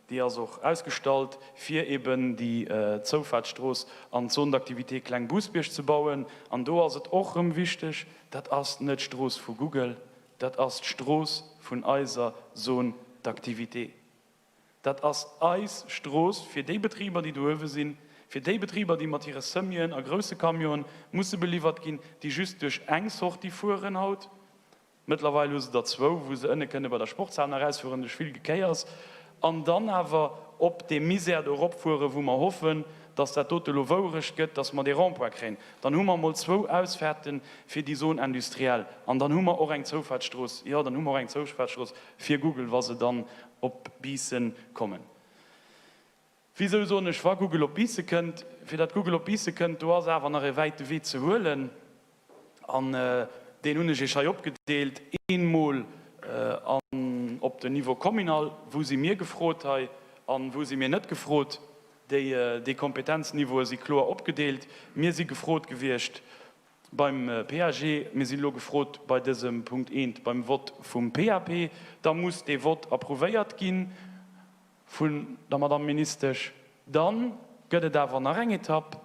déi ass och ausgestallt, fir eben déi Zoufaartsstrooss an d'Zone d'activité Kleng Bousbierg ze bauen. An do ass et och erëm wichteg, Dat ass net d'Strooss vu Google, dat ass d'Strooss vun eiser Zone d'activité. Dat ass eis Strooss fir déi Betriber, déi do uewe sinn, fir déi Betriber, déi mat hire Semien a grousse Camionen musse beliwwert ginn, déi just duerch eng Sortie fueren haut. Mëttlerweil hu se der zwou, wou se ënne kënne bei der Sportshal nach erausfueren, duerch vill Gekéiers, an dann awer op dee Misär do eropfueren, wou mer hoffen, dass dat dote elo Wouerecht gëtt, dass mer dee Rond-point kréien. Dann hu mer emol zwou Ausfahrte fir déi Zone industrielle an dann hu mer och eng Zoufahrtsstrooss, jo, dann hu mer och eng Zoufahrtsstrooss fir Google, wa se dann op Biissen kommen. Wisou soen ech, wa Google op Biissen kënnt? Fir datt Google op Biissen kënnt, do ass awer nach e wäite Wee ze huelen. An deen hunn ech Iech hei opgedeelt, eemol an op den Niveau communal, wou si mir gefrot hei a wou si mir net gefrot. Déi, déi Kompetenzniveaue si kloer opgedeelt. Mir si gefrot gewiescht beim PAG, mir sinn elo gefrot bei dësem Punkt eent beim Vott vum PAP. Da muss dee Vott approuvéiert gi vun der Madame Ministesch. Da gëtt et awer nach eng Etapp.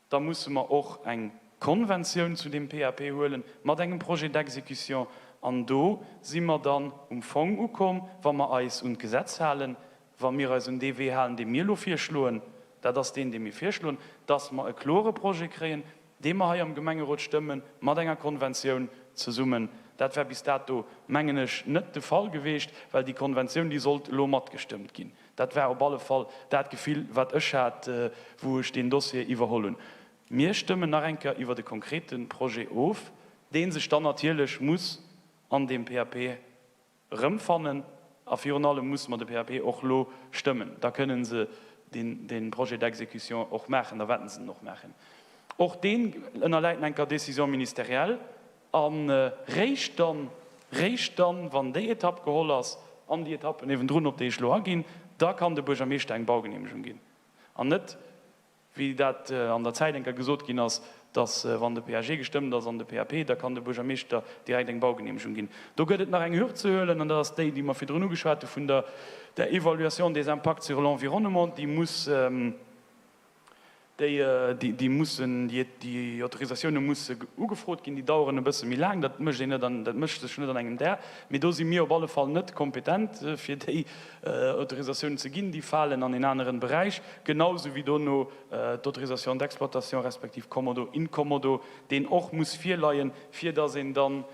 Da musse mer och eng Konventioun zu deem PAP huelen, mat engem Projet d'exécution. An do si mer dann um Fong ukomm, wa mer eis un d'Gesetz halen, wa mir eis un dee Wee halen, dee mir elo virschloen, dat ass deen, dee mir virschloen, dass mer e klore Projet kréien, dee mer hei am Gemengerot stëmmen, mat enger Konventioun zesummen. Dat war bis dato, mengen ech, net de Fall geweecht, well déi Konventioun, déi sollt elo matgestëmmt ginn. Dat war op alle Fall dat Gefill, wat ech hat, wou ech deen Dossier iwwerholl hunn. Mir stëmmen nach eng Kéier iwwert e konkrete Projet of, dee sech dann natierlech muss an deem PAP erëmfannen. A virun allem musse mer de PAP och elo stëmmen. Da kënnen se dee Projet d'exécution och maachen, da wäerten se en och maachen. Och deen ënnerläit enker Décision ministérielle. A réischt dann, réischt dann, wann déi Etapp geholl ass an déi Etappen niewendrun, op déi ech elo aginn, da kann de Buergermeeschter eng Baugenehmegung ginn. An net, wéi dat an der Zäit eng Kéier gesot ginn ass, dass, wann de PAG gestëmmt ass an de PAP, da kann de Buergermeeschter direkt eng Baugenehmegung ginn. Do gëtt et nach eng Hürd ze huelen, an dat ass déi, déi mer virdrun ugeschwat hu vun der der Évaluation des impacts sur l'environnement, déi muss, Déi, déi mussen, déi Autorisatioune musse ugefrot ginn, déi daueren e bësse méi laang, dat mécht een net an, dat mécht sech net an engem Dag. Mee do si mir op alle Fall net kompetent, fir déi Autorisatiounen ze ginn. Déi falen an een aneren Beräich, genau sou wéi dono d'Autorisation d'exploitation respektiv Commodo, Incommodo, deen och muss virleien, fir datt een dann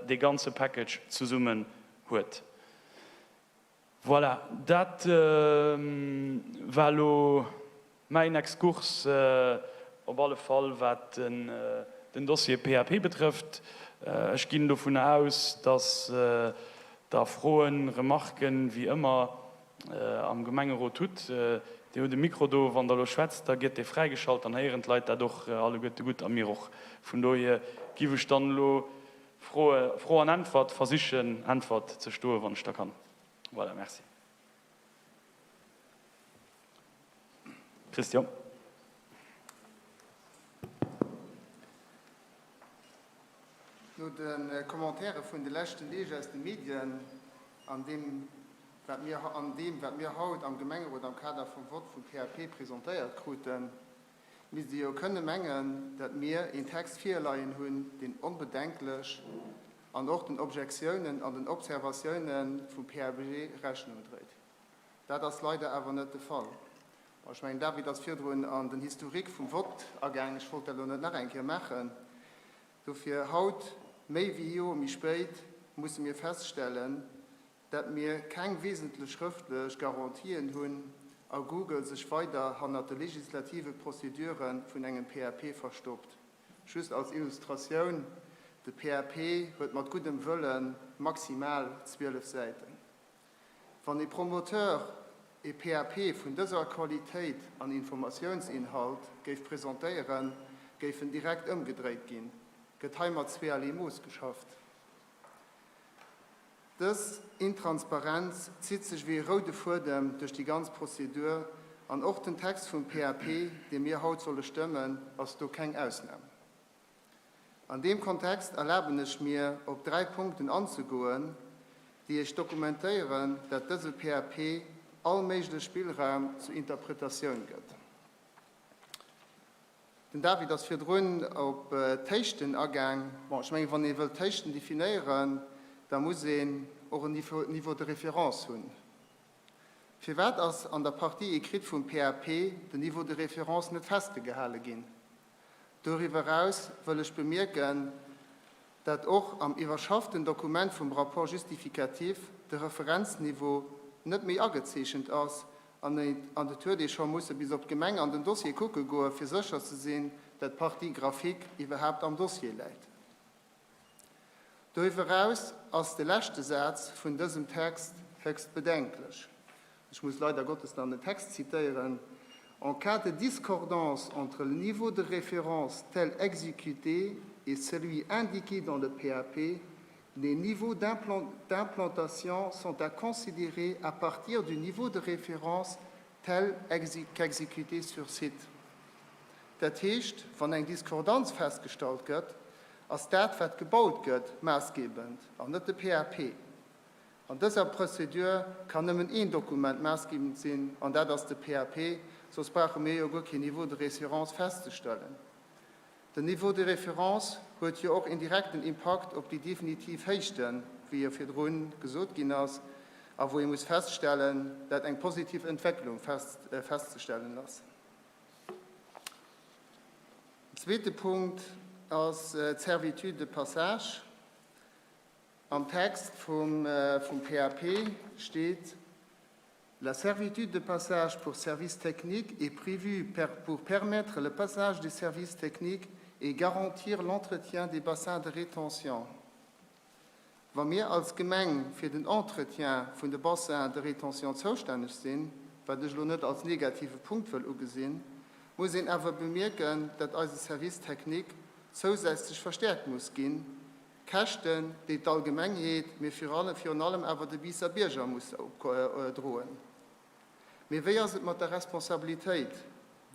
dee ganze Package zesummen huet. Voilà, dat war elo mäin Exkurs, op alle Fall wat den Dossier PAP betrëfft. Ech ginn dovunner aus, dass Der Froen, Remarken, wéi ëmmer, am Gemengerot hutt. Dir hutt e Mikro do, wann Der elo schwätzt, da gëtt dee fräigeschalt, dann héieren d'Leit dat och alleguerte gutt a mir och. Vun dohier giff ech dann elo Froe, Fro an Äntwert, versichen Äntwert ze stoen, wann ech da kann. Voilà, merci. Christian. No de Commentaire vun de leschten Deeg aus de Medien an deem, wat mir, an deem, wat mir haut am Gemengerot am Kader vum Vott vum PAP presentéiert kruten, misst ee jo kënne mengen, datt mir een Text virleien hunn, deen onbedenklech an och den Objektiounen an den Observatioune vum PAG Rechnung dréit. Dat ass leider awer net de Fall. Bon, ech mengen, David ass virdrun an den Historique vum Vott agaang, ech wollt dat elo net nach eng Kéier maachen. Dofir haut, méi wéi ee Joer méi spéit, musse mir feststellen, dat mir keng wesentlech schrëftlech Garantien hunn a Google sech weider hannert de legislative Procédure vun engem PAP verstoppt. Just als Illustratioun, De PAP huet mat guddem Wëlle maximal 12 Säiten. Wann ee Promoteur ee PAP vun dëser Qualitéit an Informatiounsinhalt géif presentéieren, géif en direkt ëmgedréit ginn. Gëtt hei mat zweeërlee Mooss geschafft? Dës Intransparenz zitt sech wéi e roude Fuedem duerch déi ganz Prozedur, an och den Text vum PAP, dee mir haut solle stëmmen, ass do keng Ausnam. An deem Kontext erlaben ech mir, op 3 Punkten anzegoen, déi Iech dokumentéieren, dat dëse PAP all méiglech Spillraum zur Interpretatioun gëtt. Den David ass virdrun op d'Héichten agaang. Bon, ech mengen, wann ee wëllt d'Héichten definéieren, da muss een och en Niveau de référence hunn. Firwat ass an der Partie écrite vum PAP den Niveau de référence net festgehale ginn? Doriwwer eraus wëll ech bemierken, dat och am iwwerschafften Dokument vum Rapport justificatif de Referenzniveau net méi agezeechent ass an et huet ee scho musse bis op d'Gemeng an den Dossier kucke goe fir sécher ze sinn, dat d'Partie graphique iwwerhaapt am Dossier läit. Doriwwer eraus ass de leschte Saz vun dësem Text héchst bedenklech. Ech muss leider Gottes dann den Text zitéieren, En cas de discordance entre le niveau de référence tel exécuté et celui indiqué dans le PAP, les niveaux d'implantation sont à considérer à partir du niveau de référence. tel qu'exécuté sur site. Dat heescht, wann eng Diskordanz festgestallt gëtt, ass dat, wat gebaut gëtt, maassgebend an net de PAP. An dëser Procédure kann nëmmen een Dokument maassgebend sinn, an dat ass de PAP, soss brauche mir jo guer keen Niveau de référence festzestellen. Den Niveau de référence huet jo och een direkten Impakt op déi definitiv Héichten, wéi jo virdru gesot ginn ass, a wou ee muss feststellen, dat eng positiv Entwécklung festzestellen ass. En zweete Punkt ass d'Servitude de passage. Am Text vum PAP steet, La servitude de passage pour services techniques est prévue pour permettre le passage des services techniques et garantir l'entretien des bassins de rétention. Wa mir als Gemeng fir den Entretien vun de Bassins de rétention zoustänneg sinn, wat ech elo net als negative Punkt wëll ugesinn, muss een awer bemierken, dat eise Service technique zousätzlech verstäerkt muss ginn, Käschten, déi d'Allgemengheet, mee virun allem awer de Biisser Bierger muss droen. Mee wéi ass et mat der Responsabilitéit?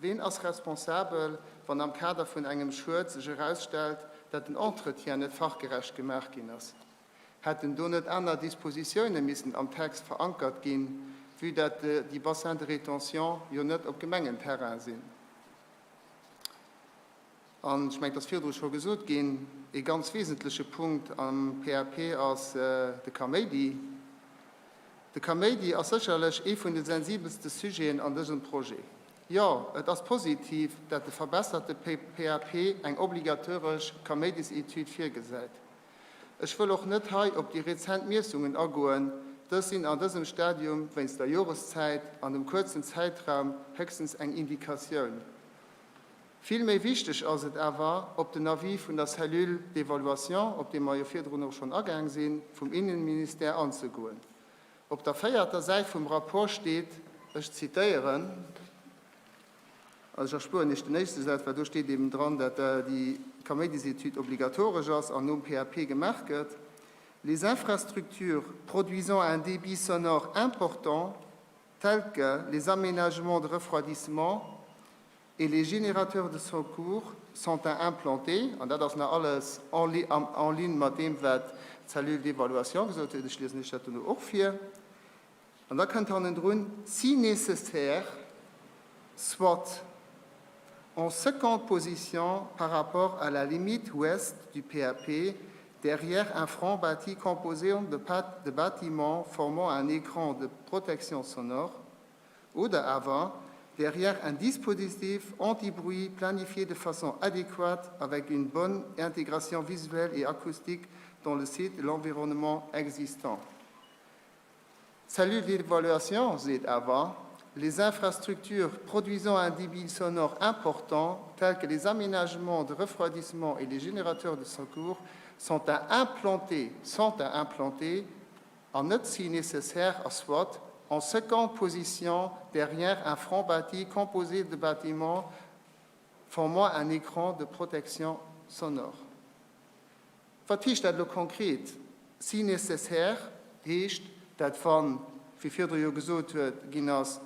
Ween ass responsabel, wann am Kader vun engem Schued sech erausstellt, dat den Entretien net fachgerecht gemaach ginn ass? Hätten do net aner Dispositioune missen am Text verankert ginn, vue dat déi Bassins de rétention jo net op Gemengenterrain sinn? An ech mengen, et ass virdru scho gesot ginn, ee ganz wesentleche Punkt am PAP ass de Kaméidi. De Kaméidi ass sécherlech ee vun de sensibelste Sujeten an dësem Projet. Jo, et ass positiv, dat de verbesserte PAP eng obligatoresch Kaméidisetüd virgesäit. Ech wëll och net hei op déi rezent Miessungen agoen, dës sinn an dësem Stadium wéinst der Joreszäit an dem kuerzen Zäitraum héchstens eng Indikatioun. Vill méi wichteg ass et awer, op den Avis vun der Cellule d'évaluation, op dee mer jo virdrun och schonn agaang sinn, vum Innenministère anzegoen. Op der véierter Säit vum Rapport steet, ech zitéieren, also ech erspueren Iech den éischte Saz, well do steet eben dran, dat déi Kaméidisetüd obligatoresch ass an nom PAP gemaach gëtt, Les infrastructures produisant un débit sonore important, tels que les aménagements de refroidissement et les générateurs de secours sont à implanter, an dat ass nach alles en ligne mat deem, wat d'Cellule d'évaluation gesot huet, ech liesen Iech dat dono och vir, an da kënnt hannendrun, si nécessaire, soit en seconde position par rapport à la limite ouest du PAP, derrière un front bâti composé de bâtiments formant un écran de protection sonore, oder awer derrière un dispositif anti-bruit planifié de façon adéquate avec une bonne intégration visuelle et acoustique dans le site et l'environnement existant. D'Cellule d'évaluation seet awer, Les infrastructures produisant un débit sonore important, tels que les aménagements de refroidissement et les générateurs de secours, sont à implanter, sont à implanter an net si nécessaire a soit en seconde position derrière un front bâti composé de bâtiments formant un écran de protection sonore. Wat heescht dat elo konkret? Si nécessaire heescht dat, wann, wéi virdru jo gesot huet ginn ass,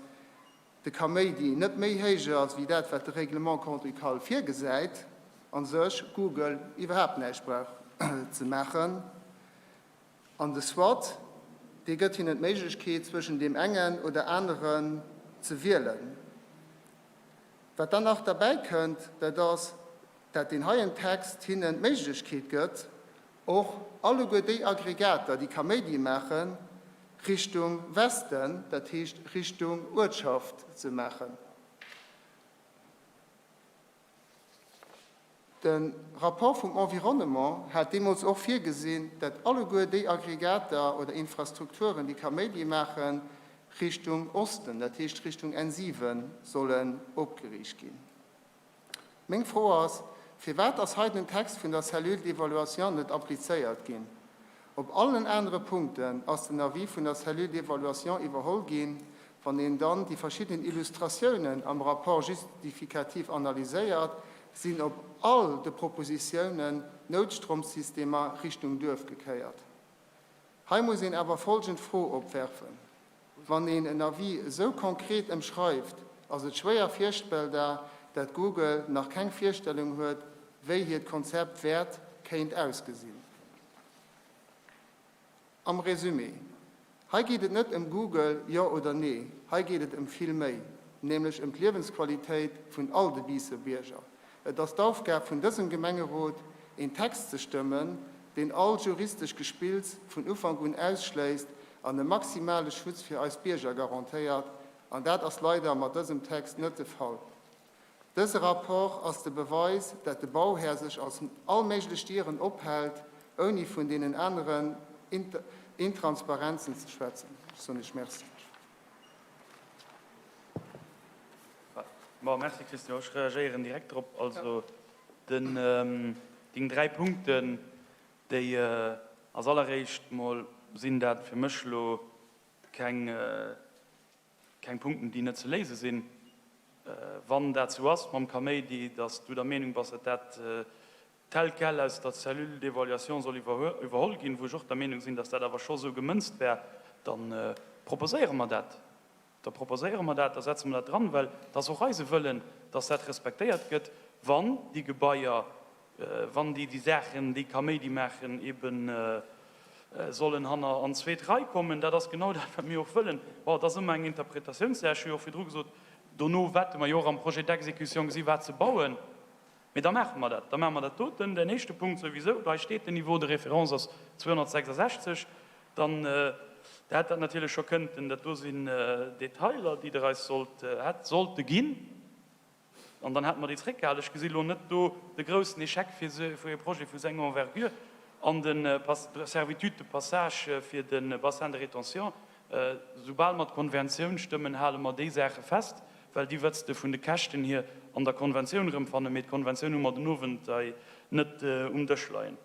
de Kaméidi net méi héich ass wéi dat, wat de Règlement grand-ducal virgesäit, a sech Google iwwerhaapt näischt brauch ze maachen. An de Soit, dee gëtt hinnen d'Méiglechkeet, zwëschen deem engen oder aneren ze wielen. Wat dann nach derbäi kënnt, dat ass, dat deen heien Text hinnen d'Méiglechkeet gëtt, och alleguer déi Aggregater, déi Kaméidi maachen, Richtung Westen, dat heescht Richtung Uertschaft ze maachen. De Rapport vum Environnement hat deemools och virgesinn, dat alleguer déi Aggregater oder Infrastrukturen, déi Kaméidi maachen, Richtung Osten, dat heescht Richtung N7, sollen opgeriicht ginn. Meng Fro ass, Firwat ass hei den Text vun der Cellule d'évaluation net applizéiert ginn? Op allen anere Punkten ass den Avis vun der Cellule d'évaluation iwwerholl ginn. Wann een dann déi verschidden Illustratiounen am Rapport justificatif analyséiert, sinn op all de Propositiounen d'Noutstromsystemer Richtung Duerf gekéiert. Hei muss een awer folgend Fro opwerfen. Wann een en Avis esou konkret ëmschreift, ass et schwéier virstellbar, dat Google nach keng Virstellung huet, wéi hiert Konzept wäert, kéint ausgesinn. Am Resumé, Hei geet et net ëm Google, jo oder nee, hei geet et ëm vill méi, nämlech ëm d'Liewensqualitéit vun all de Biisser Bierger. Et ass d'Aufgab vun dësem Gemengerot, een Text ze stëmmen, deen all juristesch Gespills vun Ufank un ausschléisst an e maximale Schutz fir eis Bierger garantéiert. An dat ass leider mat dësem Text net de Fall. Dëse Rapport ass de Beweis, dat de Bauhär sech als all méiglech Dieren ophält, ouni vun deenen aneren Intransparenzen ze schwätzen. Ech soen Iech Merci. Bon, merci Christian. Ech reagéieren direkt drop. Also den, deng 3 Punkten, déi als alleréischt mol sinn dat fir mech elo keng, Keng Punkten, déi net ze léise sinn. Wann dat sou ass mam Kaméidi, datt du der Meenung bass, datt dat tel quel aus der Cellule d'évaluation soll iwwerholl ginn, wou ech och der Meenung sinn, datt dat awer scho sou gemënzt wär, da proposéiere mer dat. Da proposéiere mer dat, da setze mer dat dran, well et ass och eise Wëllen, datt dat respektéiert gëtt, wann déi Gebaier Wann déi déi Saachen, déi Kaméidi maachen, eben sollen hanner an d'zweet Rei kommen, dat ass genau dat, wat mir och wëllen. Bon, et ass ëmmer eng Interpretatiounssaach. Ech hu jo och virdru gesot, dono wäerte mer jo och am Projet d'exécution gesi wat se bauen. Mee da maache mer dat. Da maache mer dat doten, den éischte Punkt souwisou. Hei steet, den Niveau de référence ass 266. Dann Der hätt dat natierlech scho kënnten, dat do sinn Detailer, déi Der eis sollt, hätt sollte ginn. An dann hätte mer déi zréckgehalen. Ech gesi lo net do de groussen Échec fir e Projet vu senger Envergure an de Servitude de passage fir de Bassin de rétention. Soubal mer d'Konventioun stëmmen, hale mer déi Saache fest, well déi wëtts de vun de Käschten hier an der Konventioun erëmfannen. Mee d'Konventioun hu mer den Owend hei net um Dësch leien.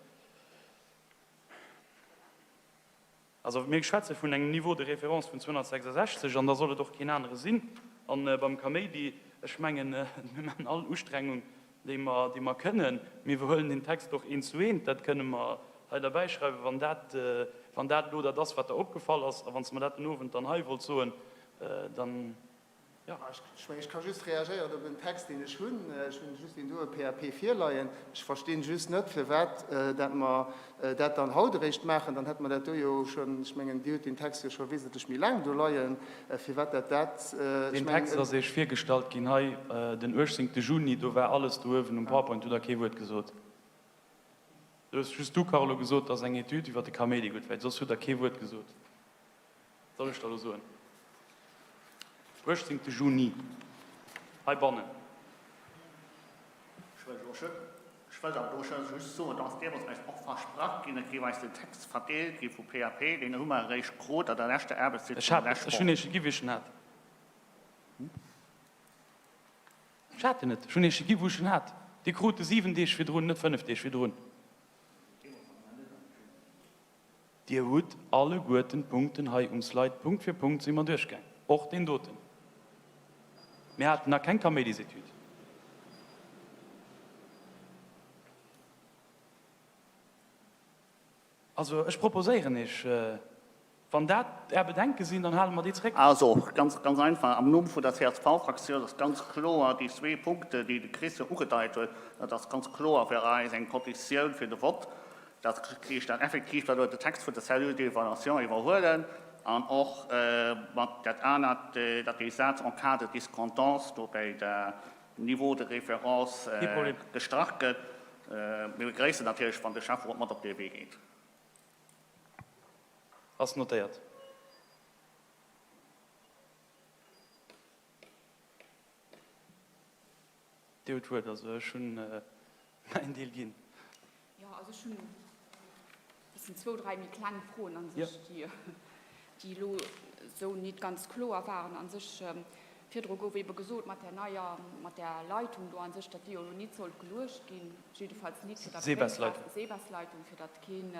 Also mir schwätze vun engem Niveau de référence vun 266 an da soll et och keen anere sinn. A beim Kaméidi, ech mengen, mir maachen all Ustrengung, déi mer, déi mer kënnen. Mir iwwerhuelen den Text och eent zu eent, dat kënne mer hei derbäischreiwen, wann dat, wann dat elo dat ass, wat der opgefall ass. A wann s de mer dat den Owend dann hei wollt soen, dann. Jo, ech mengen, ech ka just reagéieren op en Text, deen ech hunn. Ech hunn just deen doe PAP virleien. Ech verstinn just net, firwat dat mer dat dann haut eréischt maachen. Dann hätte mer dat do jo schonn, ech mengen, Dir hutt deen Text jo scho wesentlech méi laang do leien, firwat dat dat, ech Deen mengen. Text ass Iech virgestallt ginn hei den 18. Juni. Do war alles do uewen um PowerPoint. Do hutt Der kee Wuert gesot. Do hues just du, Carlo, gesot, dass eng Etüd iwwer de Kaméidi gutt wär. Soss hutt Der kee Wuert gesot. Soll ech der elo soen? 18. Juni, heibannen. Ech wëllt awer do just soen, dass deemools eis och versprach ginn, et géif eis den Text verdeelt gi vu PAP, deen hu mer eréischt krut an der leschter Aarbechtssitzung d'lescht Woch. Ech hunn Iech e gi wéi ech en hat. Ech hat en net. Ech hunn Iech e gi wou ech en hat. Dir krut e 7 Deeg virdrun, net 5 Deeg virdrun. Dir hutt alleguerten d'Punkten hei um Slide, Punkt fir Punkt si mer duerchgaang, och deen doten. Mir haten nach keng Kaméidisetüd. Also, ech proposéieren Iech, Wann dat Är Bedenke sinn, dann hale mer déi zréck. Also, ganz, ganz einfach, am Numm vun der CSV-Fraktioun ass ganz kloer, déi zwee Punkte, déi de Christian ugedeit huet, dat ass ganz kloer fir eis eng Konditioun fir de Vott, dass ech dann effektiv dann elo de Text vun der Cellule d'évaluation iwwerhuelen an och mat dat anert, datt dee Saz en cas de discordance do bei der Niveau de référence gestrach gëtt. Mir begréissen natierlech, wann de Schäfferot mat op dee Wee geet. Ass notéiert. Dir hutt d'Wuert. Also ech hunn mäin Deel ginn. Jo, also ech hunn e bëssen zwou, dräi méi kleng Froen a sech, déi, déi elo esou nit ganz kloer waren a sech. Virdru gouf eebe gesot, mat där neier, mat där Leitung do a sech, datt déi jo elo nit sollt geluecht ginn, jiddefalls nit fir datt Drénkwaasser, Seebessleitung, fir datt keen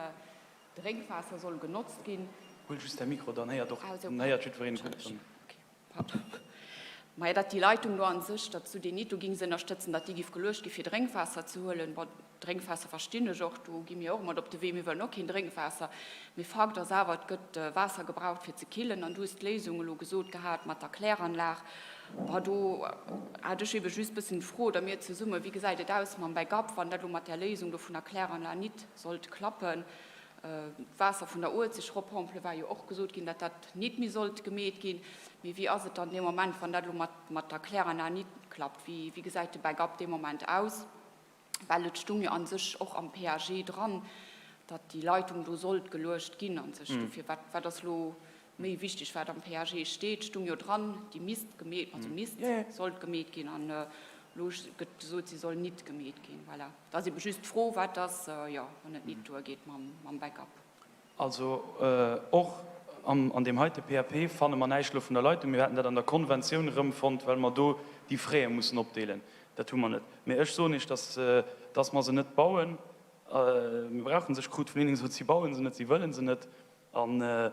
Drénkwaasser soll genotzt ginn. Huel just däi Mikro, dann héiert och, dann héiert jiddwereen gutt. Pardon. Maja, datt déi Leitung do an sech, datt s du déi nit do gings ënnerstëtzen, datt déi giff geluecht gi fir Drénkwaasser ze huelen. Bon, Drénkwaasser verstinn ech och, do gi mir och mat op de Wee, mir wëllen och keen Drénkwaasser. Mee Fakt ass awer, et gëtt Waasser gebraucht fir ze killen an du hues d'Léisung elo gesot gehat mat der Kläranlag. Bon, do hat ech ebe just bëssen d'Fro, oder mir zesummen, wéi gesäit et aus mam Backup, wann dat elo mat där Léisung do vun der Kläranlag nit sollt klappen? D'Waasser vun der Uelzecht eroppompele war jo och gesot ginn, datt dat nit méi sollt gemeet ginn. Mee wéi ass et dann dee Moment, wann dat elo mat, mat der Kläranlag nit klappt? Wéi, wéi gesäit de Backup dee Moment aus? Well et stung jo a sech och am PAG dran, datt déi Leitung do sollt geluecht ginn a sech. Dofir, wat, wat ass elo méi wichteg, wat am PAG steet? Stung jo dran, déi misst gemeet, also misst, sollt gemeet ginn. An elo gëtt gesot, se soll nit gemeet ginn. Voilà. Et ass ebe just d'Fro, wat ass, jo, wann et nit duergeet mam Backup. Also och an deem heite PAP fanne mer näischt elo vun der Leitung. Mir haten dat an der Konventioun erëmfonnt, well mer do déi Fräe mussen opdeelen. Dat hu mer net. Mee ech soen Iech, dass, dass mer se net bauen. Mir brauche se. Ech krut vun hinne gesot, si baue se net, si wëlle se net. An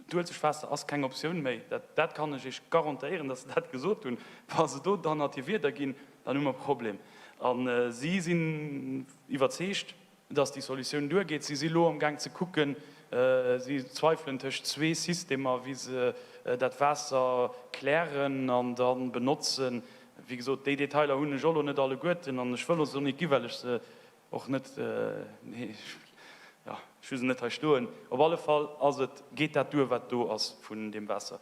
D'Uelzechtwaasser ass keng Optioun méi, dat kann ech Iech garantéieren, datt se dat gesot hunn. Wa se do dann hat hir Wierder ginn, dann hu mer e Problem. A si sinn iwwerzeegt, datt déi Solutioun duergeet. Si si lo amgaang ze kucken, si zweifelen tëscht zwee Systemer, wéi se dat Waasser klären an da benotzen. Wéi gesot, déi Detailer hunn ech och lo net alleguerten an ech wëll se och net gi well ech se Och net, nee, jo, ech hu se net hei stoen. Op alle Fall ass et, geet dat duer, wat do ass vun deem Waasser.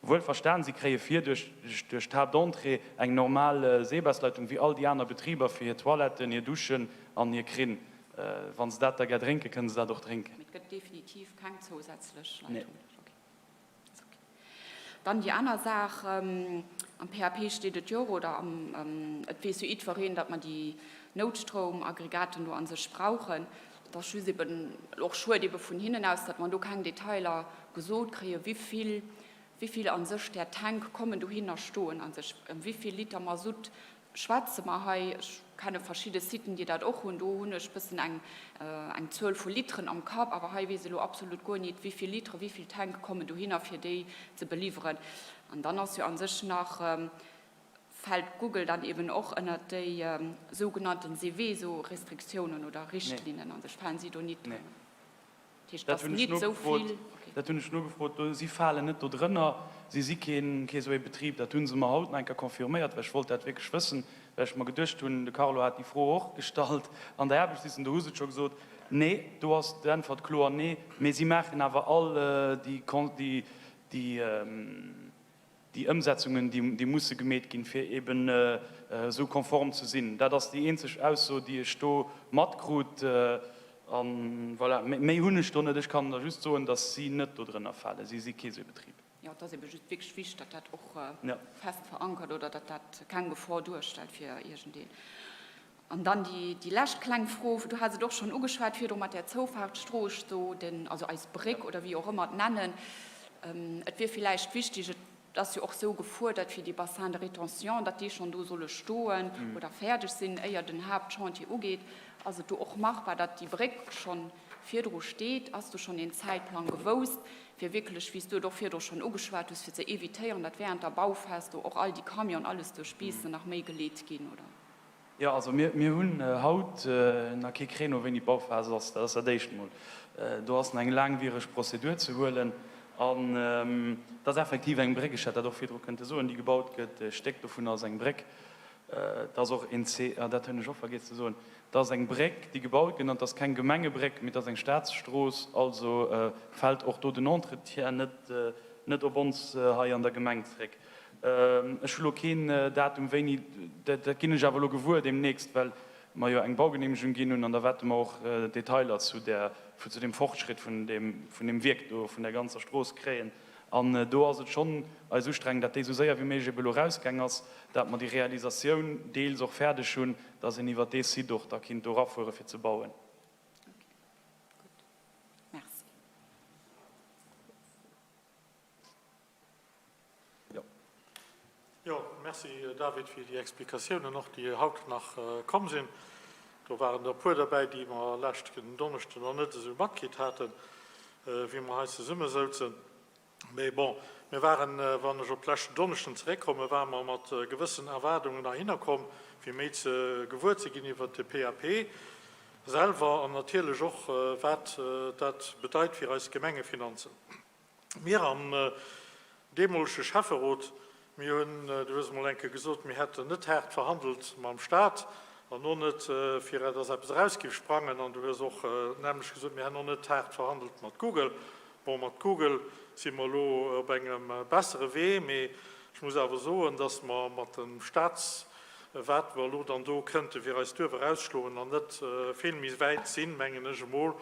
Wuel verstan, si kréie vir duerch, duerch d'Haaptentrée eng normal Seebasleitung wéi all déi aner Betriber fir hir Toiletten, hir Duschen an hir Krinn. Wa se dat da gär drénken, kënne se dat och drénken. Mee et gëtt definitiv keng zousätzlech Leitung. Dann déi aner Saach, am PAP steet et jo och, oder am, et weess jo jiddwereen, datt mer déi Noutstroumaggregaten do a sech brauchen. Et ass just eben och schued ebe vun hinnen aus, datt mer do keng Detailer gesot kréien, wivill, wivill a sech där Tank kommen dohinner stoen a sech, ëm wivill Liter Masutt Schwätze mer hei, ech kenne verschidde Siten, déi dat och hunn, do hunn ech bëssen eng eng Zuel vu Literen am Kapp, awer hei weess elo absolut guer nit, wéi vill Litere, wéi vill Tanke kommen dohinner, fir déi ze beliwweren. An dann ass jo a sech nach, fält Google dann eben och ënnert déi sougenannten Seveso-Restriktiounen oder Richtlinnen a sech, falen si do nit drënner? Dat heescht, et ass nit esou vill. Dat hunn ech nogefrot. Si falen net do drënner. Si si keen esou ee Betrib. Dat hu se mer haut nach eng Kéier confirméiert, well ech wollt dat wierklech wëssen, well ech mer geduecht hunn, de Carlo hat déi Fro och gestallt an der Aarbechtssitzung, do hu se et scho gesot. Nee, do ass d'Äntwert kloer nee. Mee si maachen awer all déi, déi, déi Ëmsetzungen, déi musse gemeet ginn, fir eben esou konform ze sinn. Dat ass déi eenzeg Ausso, déi ech do matkrut. A voilà, méi hunn ech do net. Ech kann der just soen, datt si net do drënner falen. Si si kee sou ee Betrib. Jo, et ass ebe just wierklech wichteg, datt dat och fest verankert oder datt dat keng Gefor duerstellt fir iergendeen. An dann déi lescht kleng Fro, du has et och schonn ugeschwat virdru mat där Zoufahrtsstrooss do, den, also eis Bréck oder wéi och ëmmer et nennen. Et wier villäicht wichtig, et ass jo och esou gefuerdert fir déi Bassins de rétention, datt déi schonn do solle stoen oder fäerdeg sinn, éier den Haaptchantier ugeet. Ass et do och machbar, datt déi Bréck schonn virdru steet? Ass do schonn een Zäitplang gewousst, fir wierklech, wéi s du et och virdru schonn ugeschwat hues, fir ze évitéieren, datt während der Bauphas do och all déi Camionen alles duerch Biissen nach méi geleet ginn, oder? Jo, also mir hunn haut nach kee Créneau, wéini d'Bauphas ass. Dat ass dat Éischt emol. Do ass nach eng laangwiereg Prozedur ze huelen. An et ass effektiv eng Bréck, ech hätt dat och virdru kënnte soen, déi gebaut gëtt. E Stéck dovun ass eng Bréck. Et ass och een C, ah, dat hunn ech och vergiess ze soen, et ass eng Bréck, déi gebaut gëtt. An et ass keng Gemengebréck, mee et ass eng Staatsstrooss. Also fält och do den Entretien net op ons hei an der Gemeng zréck. Ech hu lo keen Datum wéini, dat ginn ech awer elo gewuer deemnächst, well mer jo eng Baugenehmegung ginn hunn an da wäerte mer och Detailer zu där, zu deem Fortschritt vun deem, vun deem Wierk do, vun där ganzer Strooss kréien. An do ass et schonn eis Ustreng, dat déi esou séier wéi méiglech ebe elo rausgaang ass, dat mer déi Realisatioun deels och fäerdeg hunn, dass een iwwert dee Site och da kinnt do erafuere fir ze bauen. Okay, gutt. Merci. Jo. Jo, merci David fir déi Explikatiounen och, déi haut nach komm sinn. Do waren der e puer derbäi, déi mer leschten Donneschden nach net esou matkritt haten, wéi mer hei zesummesouzen. Mee bon, mir waren, wann ech op leschten Donneschden zeréckkommen, ware mer mat gewëssen Erwaardungen heihinner komm, fir méi ze gewuer ze ginn iwwert de PAP selwer an natierlech och, wat dat bedeit fir eis Gemengefinanzen. Mir am deemolege Schäfferot, mir hunn, du hues emol eng Kéier gesot, mir hätten net haart verhandelt mam Stat an och net, fir dass eppes eraus géif sprangen. An du hues och nämmlech gesot, mir hätten och net haart verhandelt mat Google. Bon, mat Google si mer elo op engem bessere Wee, mee ech muss awer soen, dass mer mat dem Stat, wat mer elo dann do kënnte fir eist Duerf erausschloen, nach net vill méi wäit sinn, mengen ech emol,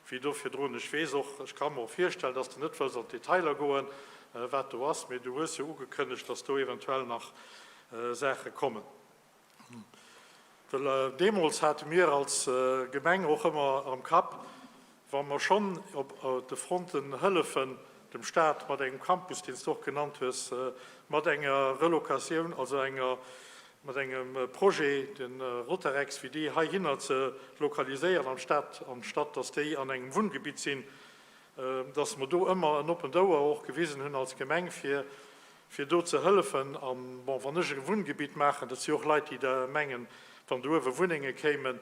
wéi do virdrun. Ech weess och, ech ka mer och virstellen, dass de net wëlls an d'Detailer goen, wat do ass, mee du hues jo ugekënnegt, dass do eventuell nach Saache kommen. Well deemools hate mir als Gemeng och ëmmer am Kapp, wa mer schonn op de Fronten hëllefen, dem Stat mat engem Campus, deen s de och genannt hues, mat enger Relocatioun, also enger, mat engem Projet, de Rotarex, fir déi heihinner ze lokaliséieren anstatt, anstatt dass déi an engem Wunngebitt sinn, dass mer do ëmmer en oppent Ouer och gewisen hunn als Gemeng, fir, fir do ze hëllefen. An, bon, wann ech e Wunngebitt maachen, dat si och Leit, déi da mengen, wann do uewe Wunnenge kéimen,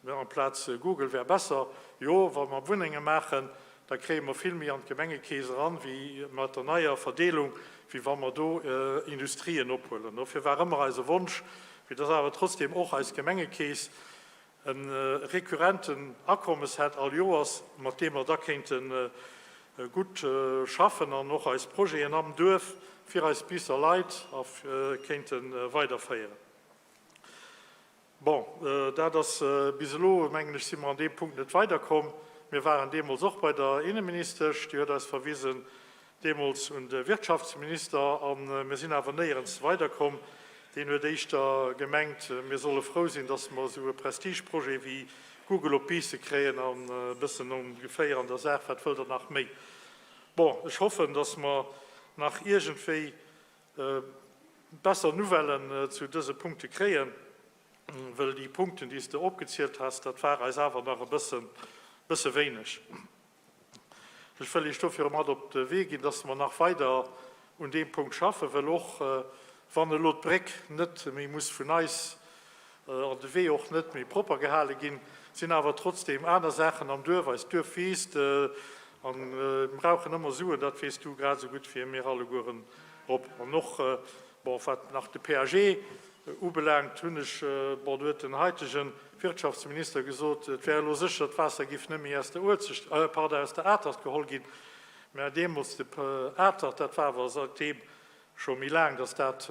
Amplaz Google wär besser. Jo, wa mer Wunnenge maachen, da kréie mer vill méi an d'Gemengekeess eran, wéi mat der neier Verdeelung, wéi wa mer do Industrien ophuelen. Dofir war ëmmer eise Wonsch, fir dass awer trotzdem och eis Gemengekeess e rekurrenten Akommes hätt all Joers, mat deem mer da kéinte gutt schaffen an och eis Projeten am Duerf fir eis Biisser Leit kéinte weiderféieren. Bon, dat ass bis elo, mengen ech, si mer an deem Punkt net weiderkomm. Mir waren deemools och bei der Inneministesch, déi huet eis verwisen deemools un de Wirtschaftsminister a mir sinn awer néierens weiderkomm. Deen huet éischter gemengt, mir solle frou sinn, dass mer esou e Prestigeprojet wéi Google op d'Biisse kréien an e bëssen ongeféier an der Saach, wat wëllt Der nach méi? Bon, ech hoffen, dass mer nach iergendwéi besser Nouvellen zu dëse Punkte kréien, wëll déi Punkten, déi s de opgezielt has, dat war eis awer nach e bëssen, bësse wéineg. Ech wëll Iech dofir mat op de Wee ginn, dass mer nach weider un deem Punkt schaffen, wëll och wann elo d'Bréck net méi muss vun eis an de Wee och net méi propper gehale ginn, sinn awer trotzdeem aner Saachen am Duerf. Eist Duerf wiisst a mir brauchen ëmmer Suen, dat weess du grad esou gutt wéi mir allegueren, Rob. An och, bon, wat nach de PAG ubelaangt, hunn ech, bon, do huet den haitege Wirtschaftsminister gesot, et wär elo sécher, d'Waasser géif net méi aus der Uelzecht, pardon, aus der Atert geholl ginn. Mä deemools de Atert, dat war awer säitdeem scho méi laang, datt dat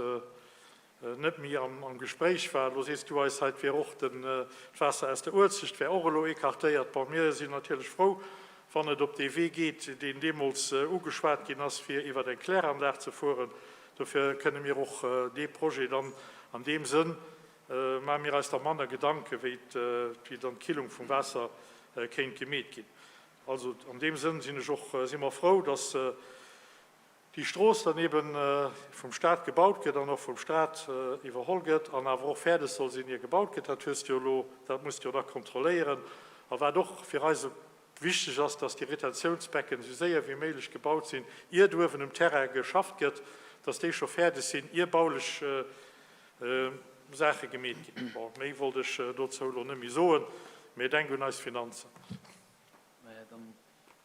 net méi am Gespréich war. Elo sees du eis hei, et wier och den, d'Waasser aus der Uelzecht wär och elo écartéiert. Bon, mir sinn natierlech frou, wann et op dee Wee geet, deen deemools ugeschwat ginn ass, fir iwwer eng Kläranlag ze fueren. Dofir kënne mir och dee Projet dann an deem Sënn, maache mir eis da manner Gedanken, wéi dann d'Killung vum Waasser kéint gemeet ginn. Also an deem Sënn sinn ech och, si mer frou, dass déi Strooss dann eben vum Stat gebaut gëtt an och vum Stat iwwerholl gëtt an awer och fäerdeg soll sinn, ier gebaut gëtt. Dat hues de jo elo, dat muss de jo da kontrolléieren. A wat och fir eis wichteg ass, dass déi Retentiounsbecken esou séier wéi méiglech gebaut sinn, ier uewen um Terrain geschafft gëtt, dass déi scho fäerdeg sinn, ier baulech Saache gemeet ginn. Bon, méi wollt ech dozou elo net méi soen, mee denk un eis Finanzen.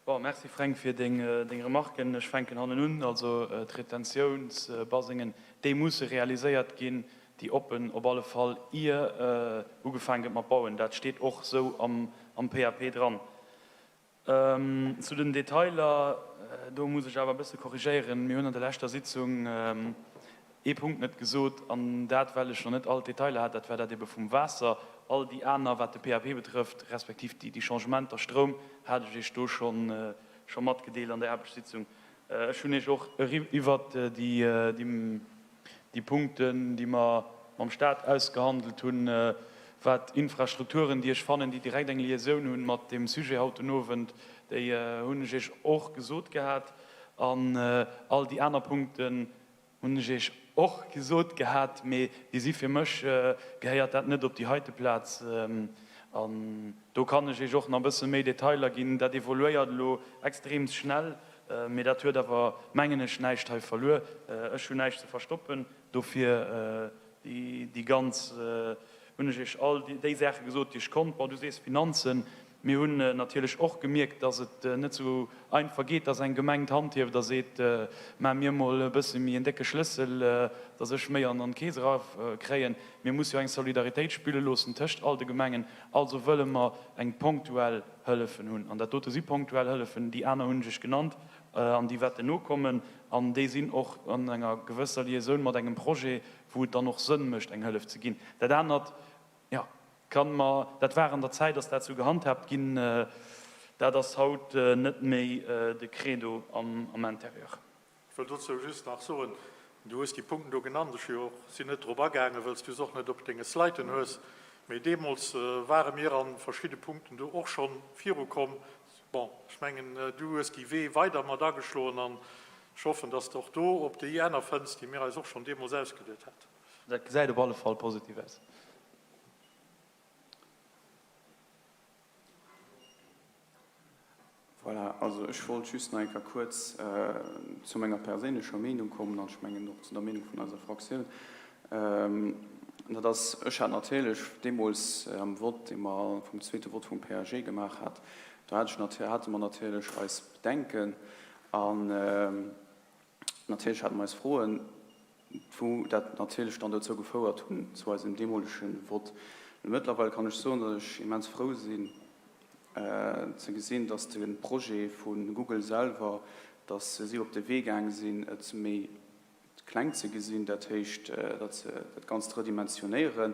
Bon, merci Fränk fir deng Remarken. Ech fänken hannen un. Also d'Retentiounsbasengen, déi musse realiséiert ginn, déi oppen op alle Fall, ier ugefaange gëtt mat bauen. Dat steet och esou am PAP dran. Zu den Detailer, do muss ech awer e bësse korrigéieren. Mir hunn an der leschter Sitzung ee Punkt net gesot, an dat well ech nach net all d'Detailer hat, dat war dat ebe vum Waasser. All déi aner, wat de PAP betrëfft, respektiv déi Changementer, Stroum, hat ech Iech do scho matgedeelt an der Aarbechtssitzung. Ech hunn Iech och iwwert déi Punkten, déi mer mam Stat ausgehandelt hunn, wat Infrastrukturen, déi ech fannen, déi direkt eng Liaisoun hunn mat deem Sujet haut den Owend, déi hunn ech Iech och gesot gehat. An all déi aner Punkten, Hunn ech Iech och gesot gehat, mee déi si fir mech, gehéiert dat net op déi heite Plaz. An do kann ech Iech och nach e bësse méi Detailer ginn. Dat evoluéiert elo extreems schnell. Mee dat huet awer, mengen ech, näischt hei verluer. Ech hunn näischt ze verstoppen. Dofir déi ganz, hunn ech Iech all déi Saache gesot, déi ech konnt. Bon, du sees Finanzen. Mir hunn natierlech och gemierkt, dass et net esou einfach geet, dass eng Gemeng d'Hand hieft a seet, Maach mir emol e bësse méi en décke Schlëssel, dass ech méi an d'Keess erakréien. Mir musse jo eng Solidaritéit spille loossen tëscht all de Gemengen. Also wëlle mer eng ponktuell Hëllefen hunn. An dat dote si ponktuell Hëllefen. Déi aner hunn ech Iech genannt an déi wäerten nokommen. An déi sinn och an enger gewësser Liaisoun mat engem Projet, wou et dann och Sënn mécht, eng Hëllef ze ginn. Dat anert, jo, Kann mer, dat war an der Zäit, ass dat sou gehandhaabt ginn, dat ass haut net méi de Credo am Intérieur. Ech wëll dozou just nach soen, du hues déi Punkten do genannt, ech hu jo och, sinn net drop agaangen, wëll s du se och net op denge Sliden hues, mee deemools ware mir a verschidde Punkten do och scho virukomm. Bon, ech mengen, du hues déi Wee weider mat ageschloen an ech hoffen, dass de och do op déi aner fënns, déi mir eis och schonn deemools ausgeduet haten. Dat gesäit op alle Fall positiv aus. Voilà, also ech wollt just nach eng Kéier kuerz zu menger perséinlecher Meenung kommen an ech mengen och zu der Meenung vun eiser Fraktioun. Dat ass, ech hat natierlech deemools am Vott, dee mer vum zweete Vott vum PAG gemaach hat, do hat ech, hate mer natierlech eis Bedenken an natierlech hate mer eis Froen. wou dat natierlech dann dozou gefouert hunn, zu eisem deemolege Vott. Mee mëttlerweil kann ech soen, datt ech immens frou sinn ze gesinn, datt de Projet vu Google selwer, datt si op de Wee gaang sinn, et méi kleng ze gesinn, dat heescht, datt se dat Ganzt redimensionéieren.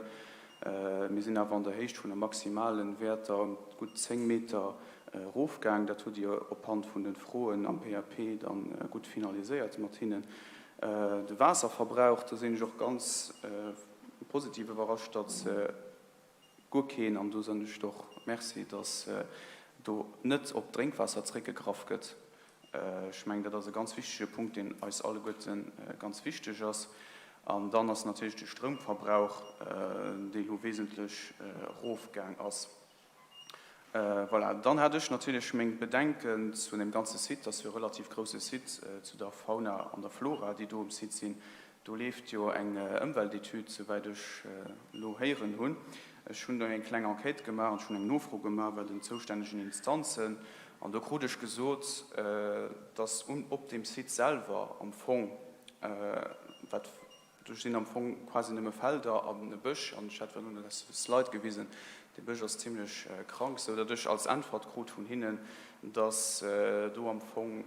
Mir sinn awer an der Héicht vun de maximale Wäerter ëm gutt 10 Meter erofgaang. Dat hutt Dir ophand vun de Froen am PAP dann gutt finaliséiert mat hinnen. De Waasserverbrauch, do sinn ech och ganz positiv iwwerrascht, datt guer keen, an do soen ech och Merci, datt do net op d'Drénkwaasser zréckgegraff gëtt. Ech mengen, dat ass e ganz wichtege Punkt, deen eis alleguerte ganz wichteg ass. An dann ass natierlech de Stroumverbrauch, dee lo wesentlech erofgaang ass. Voilà, dann hat ech natierlech meng Bedenken zu deem ganze Site, dat ass jo e relativ grousse Site, zu der Fauna an der Flora, déi do um Site sinn. Do leeft jo eng Ëmweltetüd, souwäit ech elo héieren hunn. Ech hunn do eng kleng Enquête gemaach an ech hunn eng Nofro gemaach bei den zoustännegen Instanzen an do krut ech gesot, dass op deem Site selwer am Fong, wat Do sinn am Fong quasi nëmme Felder an e Bësch, an ech hat virun e Slide gewisen, dee Bësch ass zimlech krank, sou datt ech als Äntwert krut vun hinnen, datt do am Fong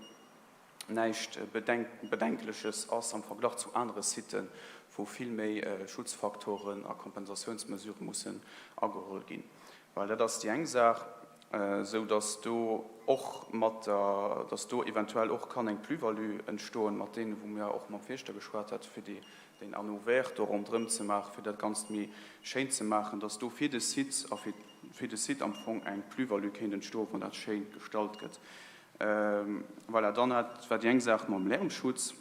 näischt Bedenkleches ass am Verglach zu anere Siten, wou vill méi Schutzfaktoren a Kompensatiounsmesurë mussen ageholl ginn. Well dat ass déi eng Saach, sou datt do och mat der, datt do eventuell och kann eng Plus-value entstoen, mat deenen, wou mir och mam Fierschter geschwat hat, fir déi, deen Anneau vert do ronderëm ze maachen, fir dat Ganzt méi schéin ze maachen, datt do fir de Site a fir, fir de Site am Fong eng Plus-value kéint entstoen, wann dat schéin gestalt gëtt. Voilà, dann hat, war déi eng Saach mam Lärmschutz.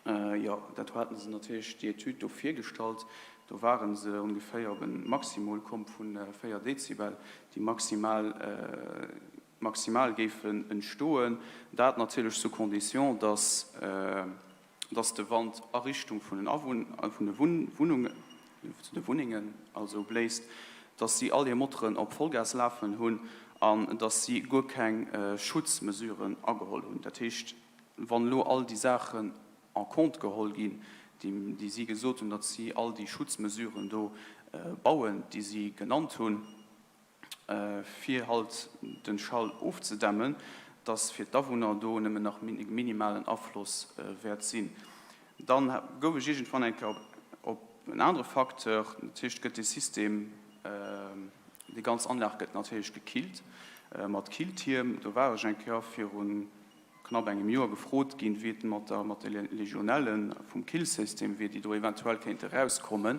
Jo, dat haten se natierlech déi Etüd do virgestallt. Do ware se ongeféier op e Maximol komm vu 4 Dezibel, déi maximal, maximal géifen entstoen. Dat natierlech sous condition, dass, dass de Wand a Richtung vun den Awunn, vun de Wunnungen, zu de Wunnengen also bléist, dass si all hir Moteren op Vollgas lafen hunn an dass si guer keng Schutzmesuren ageholl hunn. Dat heescht, Wann elo all déi Saachen en compte geholl ginn, déi si gesot hunn, datt si all déi Schutzmesuren do bauen, déi si genannt hunn, fir halt de Schall ofzedämmen, datt fir d'Awunner do nëmmen nach minimalen Afloss wäert sinn. Da gouf ech iergendwann eng Kéier op en anere Facteur, dat heescht, gëtt dee System, déi ganz Anlag gëtt natierlech gekillt mat Killtierm. Do war ech eng Kéier virun knapp engem Joer gefrot ginn, wéi et mat der, mat de Legionellen vum Killsystem wier, déi do eventuell kéinte rauskommen.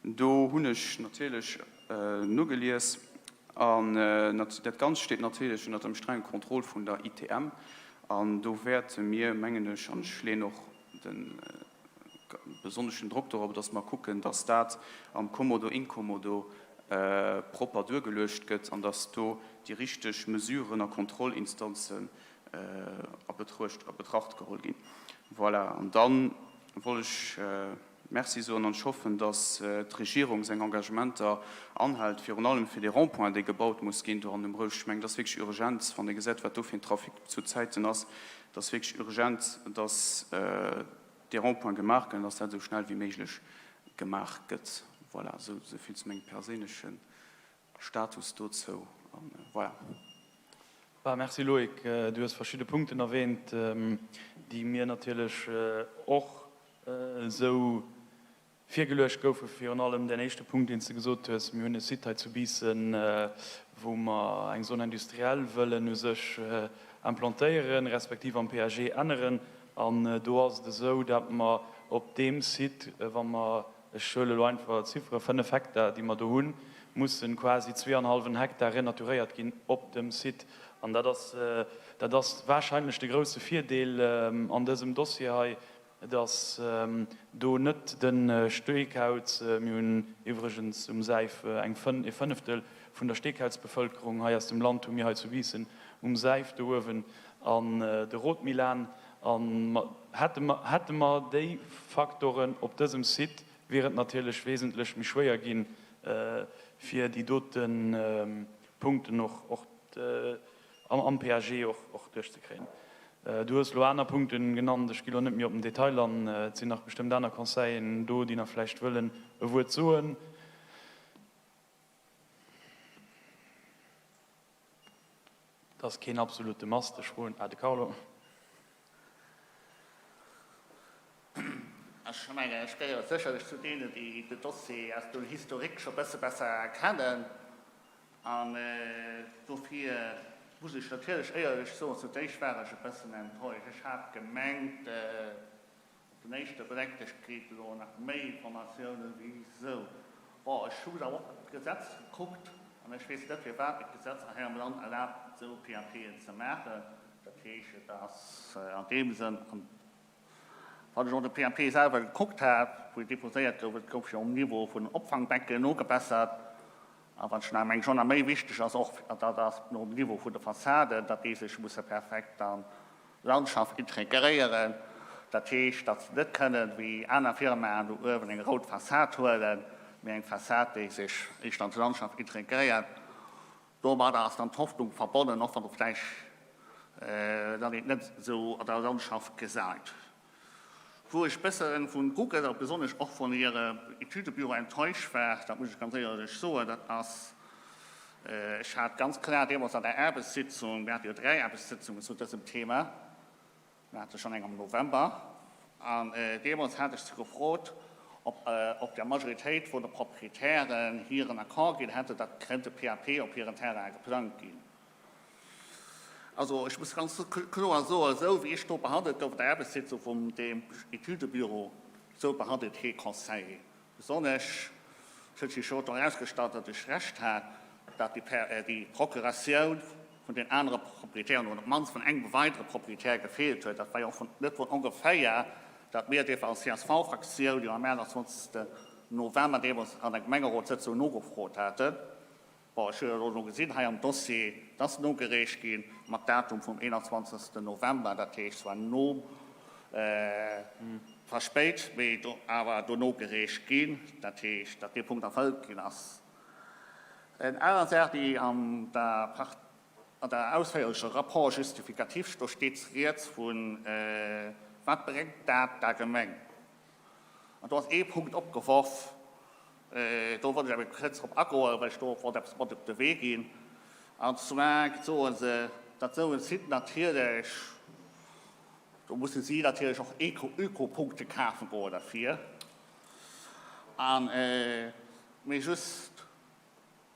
Do hunn ech natierlech nogelies an dat Ganzt steet natierlech ënner dem strenge Contrôle vun der ITM an do wäerte mir, mengen ech, an ech leeën och de besonneschen Drock dorop, dass mer kucken, dass dat am Kommodo incommodo propper duergeluecht gëtt an dass do déi richteg Mesuren a Kontrollinstanze. A Betruecht, a Betracht geholl ginn. Voilà, an da wollt ech Merci soen an ech hoffen, dass d'Regierung seng Engagementer anhält, virun allem fir dee Rond-point, dee gebaut muss ginn do an dem Roueg. Ech mengen, dat ass wierklech urgent, wann ee gesäit, wat do fir en Trafic zu Zäiten ass. Dat ass wierklech urgent, dass dee Rond-point gemaach gëtt an dass dat esou schnell wéi méiglech gemaach gëtt. Voilà, esou vill zu mengem perséinleche Status dozou an voilà. Bah, merci Loïc. Du hues verschidde Punkten erwähnt, déi mir natierlech och esou virgeluecht goufen. Virun allem däin éischte Punkt, deen s de gesot hues, Mir hunn e Site hei zu Biissen, wou mer eng Zone industrielle wëllen u sech implantéieren, respektiv am PAG änneren. An do ass et esou, datt mer op deem Site, wa mer ech huele elo einfach Ziffere, 5 Hektar, déi mer do hunn, mussen quasi zweeanhallwen Hektar renaturéiert ginn op dem Site. An dat ass, dat ass wahrscheinlech de grouse Virdeel an dësem Dossier hei, dass do net de Steekauz, mir hunn iwwregens um Säif eng fënn, e Fënneftel vun der Steekauzbevölkerung hei aus dem Land hu mir hei zu Biissen um Säif do uewen, an de Rotmilan, An hätte mer, hätte mer déi Faktoren op dësem Site, wier et natierlech wesentlech méi schwéier ginn, fir déi dote Punkten och, och am PAG och, och duerchzekréien. Du hues elo aner Punkten genannt, ech gi elo net méi op den Detail an. Et sinn nach bestëmmt aner Conseilleren do, déi nach vläicht wëllen e Wuert soen. Et ass keen absolute Must. Ech froen, ah, de Carlo. Ech mengen, ech gehéiere sécherlech zu deenen, déi de Dossier aus dem Historique scho bësse besser kennen. An dofir muss ech natierlech éierlech soen, zu d'éischt war ech e bëssen enttäuscht. Ech hat gemengt, Op den éischte Bléck, ech kritt elo nach méi Informatiounen wéi esou. Bon, ech hu awer och d'Gesetz gekuckt an ech weess net firwat et d'Gesetz hei am Land erlaabt esou PAPen ze maachen. Dat heescht, et ass an deem Sënn, an wann ech och de PAP selwer gekuckt hat, wou en déposéiert gouf, et gouf jo um Niveau vun den Opfangbecken nogebessert. A wat ech nach mengen, schonn nach méi wichteg ass och, dat ass um Niveau vun de Fassaden, datt déi sech musse perfekt an Landschaft integréieren, dat heescht, datt se net kënnen, wéi aner Firmaen do uewen, eng rout Fassad huelen, mee eng Fassad, déi sech éischter an d'Landschaft integréiert. Domadder ass dann d'Hoffnung verbonnen, och wann et vläicht dann een net esou an der Landschaft gesäit. Wou ech bësse vun Google a besonnesch och vun hirem Etüdebüro enttäuscht war, dat muss ech ganz éierlech soen, dat ass, ech hat ganz klar deemools an der Aarbechtssitzung, mir hate jo 3 Aarbechtssitzungen zu dësem Thema, mir hate schonn eng am November, an deemools hat ech se gefrot, ob op der Majoritéit vun de Proprietären hiren Accord ginn hätte, datt kéint e PAP op hiren Terrain geplangt ginn. Also ech muss ganz kloer soen, esou wéi ech do behandelt gouf an der Aarbechtssitzung vum deem Etüdebüro, esou behandelt kee Conseiller. Besonnesch, et huet sech jo do erausgestallt, datt ech Recht hat, datt déi Procuratioun vun den anere Proprietären oder op d'mannst vun engem weidere Proprietär gefeelt huet. Dat war jo och net vun ongeféier, datt mir dierfen als CSV-Fraktioun jo am 21. November deemools an der Gemengerotssëtzung nogefrot haten. Bon, ech hu jo elo elo gesinn hei am Dossier, et ass nogereecht gi mat Datum vum 21. November, dat heescht zwar nom, verspéit, mee awer do nogereecht ginn, dat heescht, datt dee Punkt erfëllt ginn ass. Eng aner Saach, déi an der Part, an der ausféierlecher Rapport justificatif, do steet rieds vun, Wat bréngt dat der Gemeng? An do ass ee Punkt opgeworf, do wollt ech awer kuerz drop agoen, well ech do och wollt eppes mat op de Wee ginn. An zwar soe se, datt esou e Site natierlech, do musse si natierlech och Ökopunkte kafe goen derfir. An, mee just,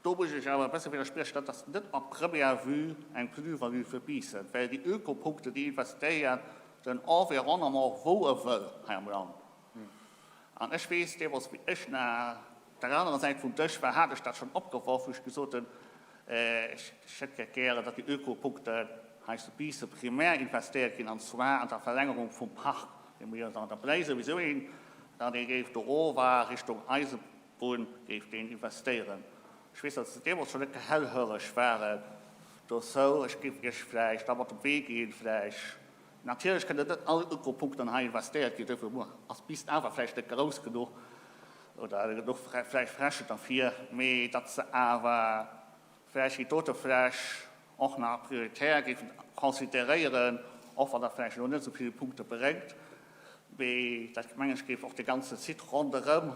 Do muss ech awer e bësse widderspriechen, dat ass net à première vue eng Plus-value fir Biissen, well déi Ökopunkte, déi investéiert den Environnement wou e wëll hei am Land. An ech weess, deemools wéi ech nach op der anerer Säit vum Dësch war, hat ech dat schonn opgeworf, wou ech gesot hunn, ech hätt gären, datt déi Ökopunkten hei zu Biissen primär investéiert ginn, an zwar an der Verlängerung vum Park, dee mir jo an der Bléi souwisou hunn, datt ee géif do erof a Richtung Eisebunn géif deen investéieren. Ech weess, datt se deemools schonn net hellhöreg waren. Dozou, ech géif Iech vläicht da mat op Wee ginn, vläicht, natierlech kënnen net all Ökopunkten hei investéiert ginn, duerfir ass d'Pist awer vläicht net grouss genuch oder genuch vläicht Fläche derfir, mee datt se awer vläicht déi dote Fläch och nach prioritär géifen consideréieren, och wann dat vläicht elo net esou vill Punkte bréngt, mee dat, mengen ech, géif och de ganze Site ronderëm,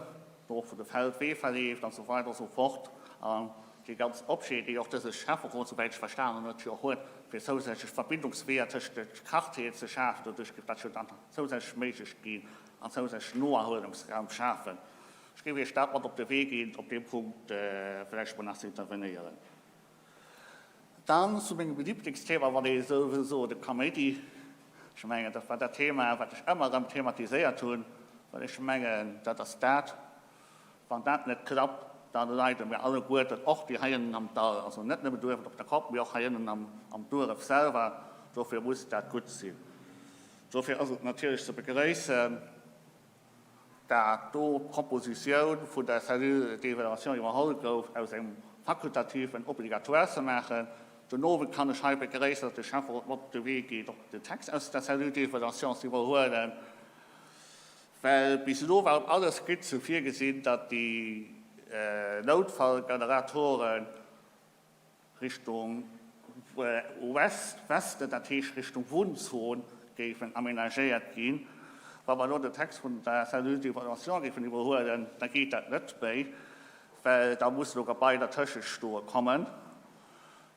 do och wou de Feldwee verleeft an esou weider esou fort, an déi ganz Objeten, déi och dëse Schäfferot, souwäit ech verstanen hunn, jo och huet, fir zousätzlech Verbindungsweeër tëscht de Quartieren ze schafen, doduerch géif dat jo dann zousätzlech méiglech ginn an zousätzlech Noerhuelungsraum schafen. Ech géif Iech dat mat op de Wee ginn, op deem Punkt vläicht mol nach ze intervenéieren. Dann zu mengem Liblingsthema, wann ee esou wëll soen, dem Kaméidi. Ech mengen, dat war dat Thema, wat ech ëmmer erëm thematiséiert hunn, well ech mengen, dat ass dat, wann dat net klappt, da leide mir alleguerten, och déi hei ënnen am Dall, also net nëmmen do uewen op der Kopp, mee och hei ënnen am Dueref selwer. Dofir muss dat gutt sinn. Dofir ass et natierlech ze begréissen, dat do d'Propositioun vun der Cellule d'évaluation iwwerholl gouf, aus engem Fakultativ en Obligatoire ze maachen. Den Owend kann ech hei begréissen, datt de Schäfferot mat op de Wee geet, och den Text aus der Cellule d'évaluation ze iwwerhuelen, well bis elo war op alle Skizze virgesinn, datt déi Noutfallgeneratoren, Richtung West, Westen, dat heescht Richtung Wunnzon, géifen aménagéiert ginn. Wa mer elo den Text vun der Cellule d'évaluation géifen iwwerhuelen, da geet dat net méi, well da mussen do Gebaier dertëschent stoe kommen.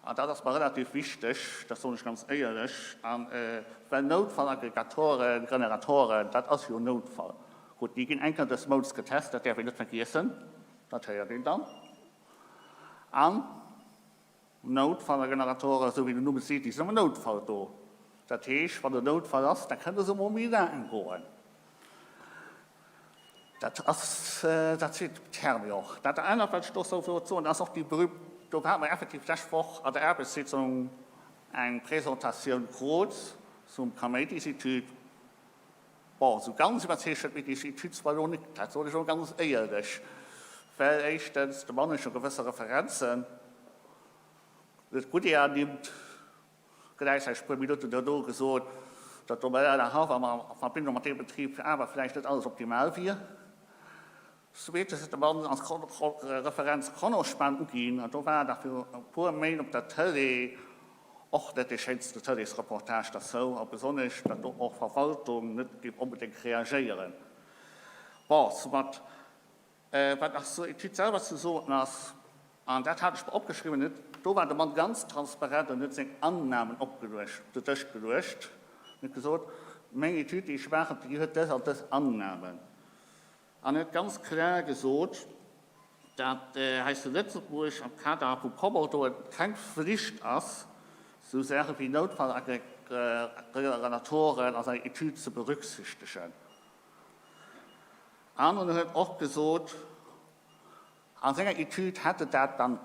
An dat ass mer relativ wichteg, dat soen ech ganz éierlech. A well Noutfallaggregatoren, Generatoren, dat ass jo Noutfall. Gutt, déi ginn eng Kéier des Mounts getest, dat däerf een net vergiessen, dat héiert een dann. An Noutfallgeneratoren, esou wéi den Numm et seet, déi sinn am Noutfall do. Dat heescht, wann en Noutfall ass, da kënne se emol méi laang goen. Dat ass, dat seet den Term jo och. Dat anert, wat ech do sou wollt soen, ass och déi berühmt, do hate mer effektiv d'lescht Woch an der Aarbechtssitzung eng Presentatioun krut zum Kaméidinstitut. Bon, esou ganz iwwerzeegt huet mech déi Etüd zwar elo net, dat soen ech elo ganz éierlech, well éischtens de Mann huet scho gewësse Referenzen, huet gutt ernimmt, gläichzäiteg e puer Minutten duerno gesot, datt do bei der Haff a Verbindung mat deem Betrib awer vläicht net alles optimal wier. Zweetens huet de Mann als Referenz Kronospan uginn, an do war nach viru e puer Méint op der Tëlee och net dee schéinste Tëleesreportage derzou, a besonnesch, datt do och Verwaltung net géif onbedéngt reagéieren. Bon, soumat, wat nach zur Etüd selwer ze soen ass, an dat hat ech mer opgeschriwwen, net, do war de Mann ganz transparent an huet seng Annamen opgeluecht, op de Dësch geluecht, an huet gesot, meng Etüd, déi ech maachen, déi huet dës an dës Annamen. An huet ganz kloer gesot, datt hei zu Lëtzebuerg am Kader vum Kommodo et keng Flicht ass, esou Saache wéi Noutfallgeneratoren a senger Etüd ze berücksichtegen. An en huet och gesot, a senger Etüd hätt en dat dann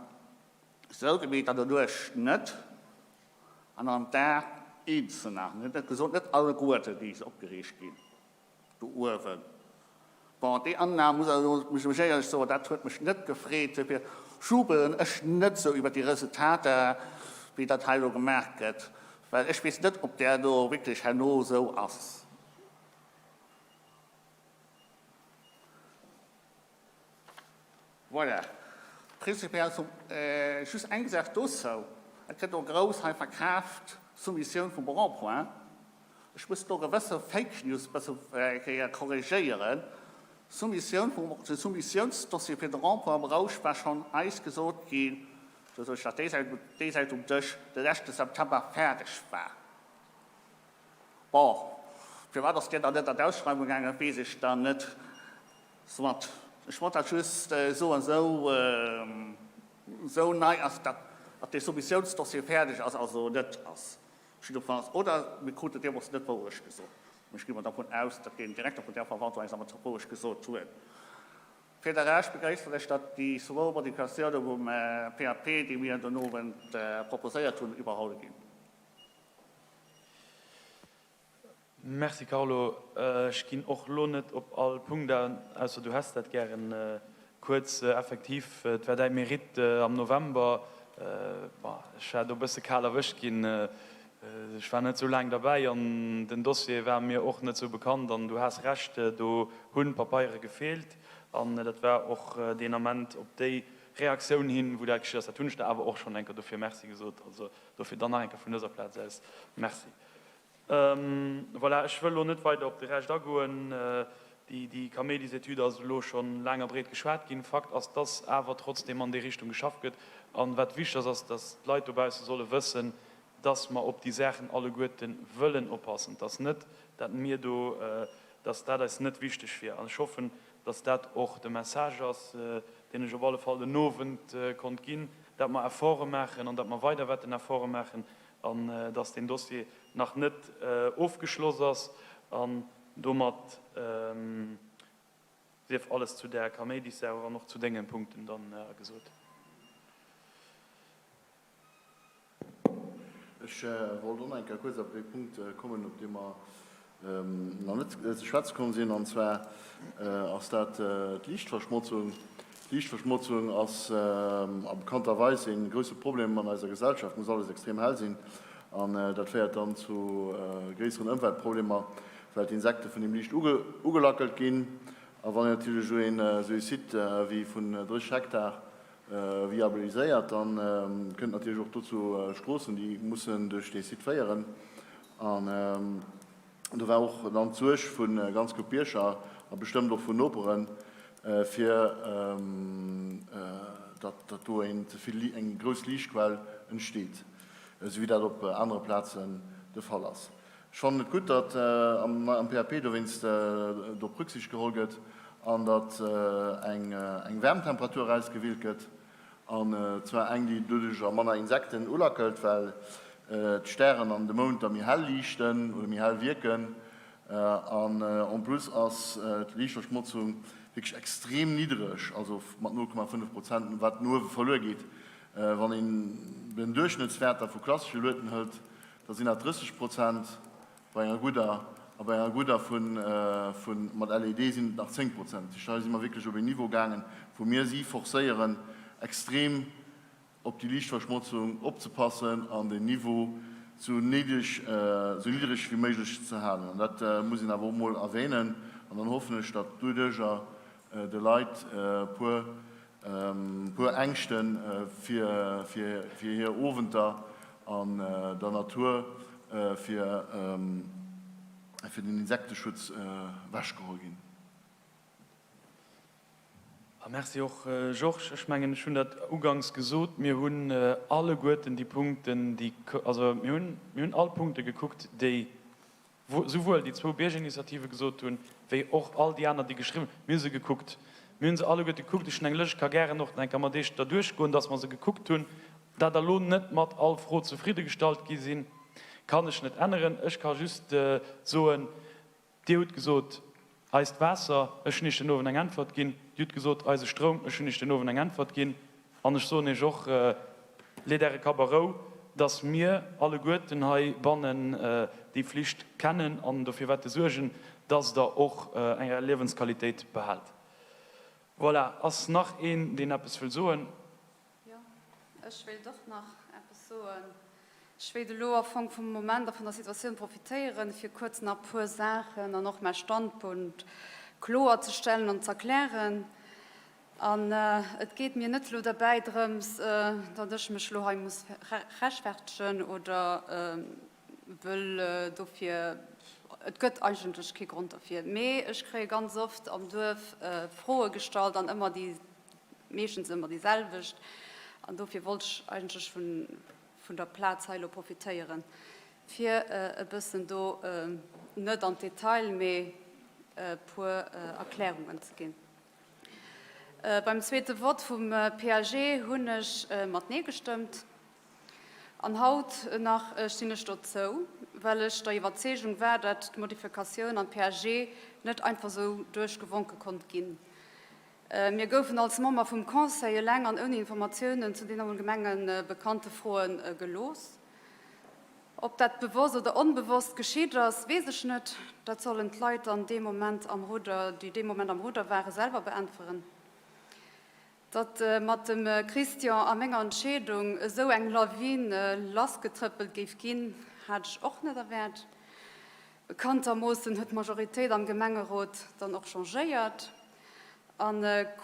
esou gemeet, datt en duerch net an am Dag eenzelner, en huet net gesot, net alleguerten, déi se opgeriicht ginn. Do uewen. Bon, déi Annahme, muss elo, muss ech éierlech soen, dat huet mech net gefreet. Duerfir jubelen ech net esou iwwert déi Resultater, wéi dat hei elo gemaach gëtt, well ech weess net, ob där do wierklech herno esou ass. Voilà. Prinzipiell zum, just eng Saach dozou, Et gëtt do grouss hei verkaaft, Soumissioun vum Rond-point. Ech muss do gewësse Fake News e bësse eng Kéier korrigéieren. Soumissioun vum, de Soumissiounsdossier fir de Rond-point am Rausch war schonn eis gesot ginn, do sot ech nach déi Säit, déi Säit um Dësch, de leschte September fäerdeg war. Bon, firwat ass deen dann net an d'Ausschreiwung gaangen, weess ech dann net. Soit, ech wollt dat just soen, esou, esou nei ass dat, datt dee Soumissiounsdossier fäerdeg ass, also net ass. Jiddefalls, oder mir kruten deemools net d'Wourecht gesot. Mä ech gi mol dervun aus, datt deen Direkter vun där Verwaltung eis awer d'Wourecht gesot huet. Fir de Rescht begréissen ech, datt déi zwou Modifikatioune vum PAP, déi mir den Owend proposéiert hunn, iwwerholl ginn. Merci Carlo. Ech ginn och lo net op all Punkt an, ausser du häss dat gären kuerz. Effektiv, et war däi Mérite am November. Bon, ech war do e bësse kal erwëscht ginn. Ech war net esou laang derbäi an den Dossier war mir och net esou bekannt. An du has Recht, do hunn Papeiere gefeelt. An dat war och deen Ament op déi Reaktioun hin, wou dat geschitt ass. Dat hunn ech der awer och schonn eng Kéier dofir Merci gesot. Also dofir dann nach eng Kéier vun dëser Plaz aus Merci. Voilà, ech wëll elo net weider op de Rescht agoen. Déi Kaméidisetüd ass elo scho laang a breet geschwat ginn. Fakt ass, dass awer trotzdeem an déi Richtung geschafft gëtt. A wat wichteg ass, ass, dass d'Leit dobausse solle wëssen, dass mer op déi Saachen alleguerte wëllen oppassen. Et ass net, dat mir do, dass dat eis net wichteg wier. An ech hoffen, dass dat och de Message ass, deen ech op alle Fall den Owend konnt ginn, dat mer Efforte maachen an dat mer weider wäerten Efforte maachen an dass deen Dossier nach net ofgeschloss ass. An domat sief alles zu där Kaméidissaach an och zu denge Punkten dann gesot. Ech wollt och nach eng Kéier kuerz op ee Punkt kommen, op dee mer nach net ze schwätze komm sinn, an zwar ass dat d'Liichtverschmotzung. D'Liichtverschmotzung ass a bekannterweis ee grouse Problem an eiser Gesellschaft, muss alles extrem hell sinn an dat féiert dann zu gréisseren Ëmweltproblemer, well d'Insekte vun dem Liicht ugelackelt ginn. A wann een natierlech esou een esou ee Site wéi vun 30 Hektar viabiliséiert, da kënnt natierlech och dozou Stroossen, déi mussen duerch dee Site féieren. An do war och dann d'Suerg vu ganz gutt Bierger a bestëmmt och vun Noperen, fir datt do een ze vill, eng grouss Liichtquell entsteet, esou wéi dat op anere Plazen de Fall ass. Ech fannen et gutt, datt am PAP dowéinst dorop Rücksicht geholl gëtt an datt eng Wärmtemperatur erausgewielt gëtt, an zwar eng, déi doduercher manner Insekten ulackelt, well d'Stären an de Mound da méi hell liichten oder méi hell wierken. An en plus ass d'Liichtverschmotzung wierklech extrem niddreg, also mat 0,5 Prozent, wat no uewe verluer geet. Wann een den Duerchschnëttswäerter vu klassesche Luedten hëlt, da sinn dat 30 Prozent bei enger gudder, a bei enger gudder vu mat LED sinn et nach 10 Prozent. Dat heescht, hei si mer wierklech op een Niveau gaangen, wou mir si forcéieren, extrem op déi Liichtverschmotzung opzepassen an den Niveau sou niddreg wéi méiglech ze halen. An dat muss een awer och emol erwähnen. An dann hoffen ech, datt doduerjer de Leit e puer puer Ängschte fir hir Owenter an der Natur fir den Insekteschutz ewechgeholl ginn. A merci och, Georges. Ech mengen, ech hunn dat uganks gesot, mir hunn alleguerten déi Punkten, déi, also mir hunn, mir hunn all d'Punkte gekuckt, déi souwuel déi zwou Biergerinitiative gesot hunn, wéi och all déi aner, déi geschriwwen hunn. Mir hu se gekuckt. Mir hu se alleguerte gekuckt. Ech hunn eng Lëscht, ka gären och nach eng Kéier mat Iech derduerchgoen, dass mer se gekuckt hunn. Dat der elo net mat all Fro zefriddegestallt gi sinn, kann ech net änneren. Ech ka just soen, Dir hutt gesot, eist Waasser, ech hunn Iech den Owend eng Äntwert ginn. Dir hutt gesot, eise Stroum, ech hunn Iech den Owend eng Äntwert ginn. An ech soen Iech och, Leet Äre Kapp a Rou, dass mir alleguerten heibannen déi Flicht kennen an dofir wäerte suergen, dass Der och Är Liewensqualitéit behaalt. Voilà. Ass nach een, deen eppes wëll soen? Jo, ech wéilt och nach eppes soen. Ech wéilt elo am Fong vum Moment a vun der Situatioun profitéieren, fir kuerz nach e puer Saachen an och mäi Standpunkt kloerzestellen an z'erklären. An et geet mir net elo derbäi drëms, datt ech mech elo hei muss rechtfertegen oder wëll dofir, et gëtt eigentlech kee Grond derfir, mee ech kréie ganz oft am Duerf Froe gestallt an ëmmer déi, meeschtens ëmmer déi selwecht. An dofir wollt ech eigentlech vun der Plaz hei elo profitéieren, fir e bëssen do, net an d'Detail, mee e puer Erklärungen ze ginn. Beim zweete Vott vum PAG hunn ech mat Nee gestëmmt. An haut nach stinn ech dozou, well ech der Iwwerzeegung war, dat d'Modifikatioun am PAG net einfach esou duerchgewonke konnt ginn. Mir goufen als Member vum Conseil eleng an ouni Informatiounen zu den allgemenge bekannte Froe gelooss. Ob dat bewosst oder onbewosst geschitt ass, weess ech net. Dat sollen d'Leit dann dee Moment am Rudder, déi dee Moment am Rudder waren, selwer beäntweren. Datt mat dem Christian a menger Entscheedung esou eng Lawine lassgetrëppelt géif ginn, hat ech och net erwäert. Bekanntermoossen huet d'Majoritéit am Gemengerot dann och changéiert a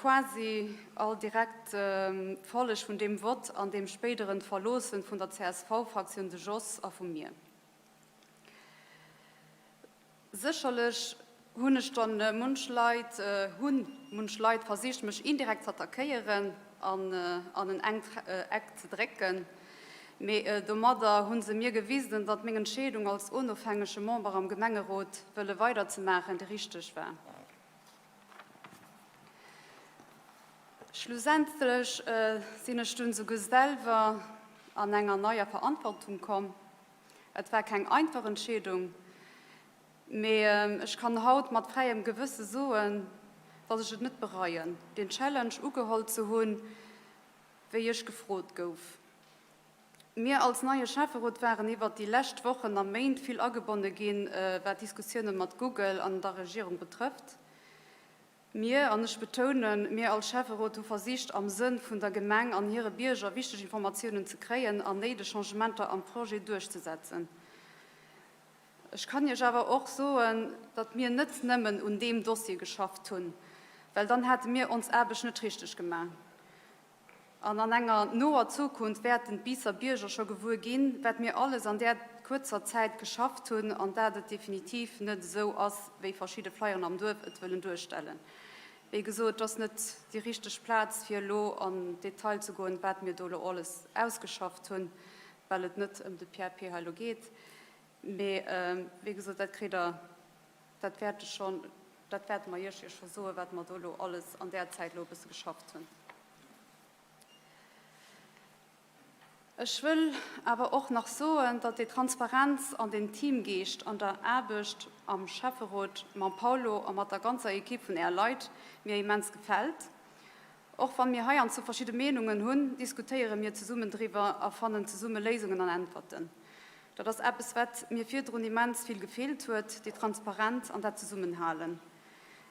quasi all direkt d'Folleg vun deem Vott an deem spéideren Verloossen vun der CSV-Fraktioun de Jos a vu mir. Sécherlech hunn ech dann munch Leit, hunn munch Leit versicht mech indirekt z'attackéieren an an en enkt Eck ze drécken, mee domadder hu se mir gewisen, datt meng Entscheedung als onofhängege Member am Gemengerot wëlle weiderzemaachen déi richteg war. Schlussendlech sinn ech dunn souguer selwer an enger neier Verantwortung komm. Et war keng einfach Entscheedung, mee ech kann haut mat fräiem Gewësse soen, dass ech et net bereien, deen Challenge ugeholl ze hunn, wéi ech gefrot gouf. Mir als neie Schäfferot waren iwwert déi lescht Wochen a Méint vill agebonne ginn, wat d'Diskussioune mat Google an der Regierung betrëfft. Mir, an ech betounen, mir als Schäfferot hu versicht, am Sënn vun der Gemeng an hire Bierger wichteg Informatiounen ze kréien an néideg Changementer am Projet duerchzesetzen. Ech kann Iech awer och soen, datt mir net nëmmen un deem Dossier geschafft hunn, well dann hätte mir ons Aarbecht net richteg gemaach. An an enger noer Zukunft wäerten d'Biisser Bierger scho gewuer ginn, wat mir alles an där kuerzer Zäit geschafft hunn an dat et definitiv net esou ass, wéi verschidde Flyeren am Duerf et wëllen duerstellen. Wéi gesot, et ass net déi richteg Plaz, fir elo an Detail ze goen, wat mir do elo alles ausgeschafft hunn, well et net ëm de PAP hei elo geet. Mee wéi gesot, dat kritt Der Dat wäerte schonn, dat wäerte mer Iech jo scho soen, wat mer do elo alles an där Zäit elo e bësse geschafft hunn. Ech wëll awer och nach soen, datt déi Transparenz an den Teamgeescht an der Aarbecht am Schäfferot mam Paulo a mat der ganzer Ekipp vun Är Leit mir immens gefält. Och wann mir heiansdo verschidde Meenungen hunn, diskutéiere mir zesummen driwwer a fannen zesumme Léisungen an Äntwerten. Dat ass eppes, wat mir virdrun immens vill gefeelt huet, déi Transparenz an dat Zesummenhalen.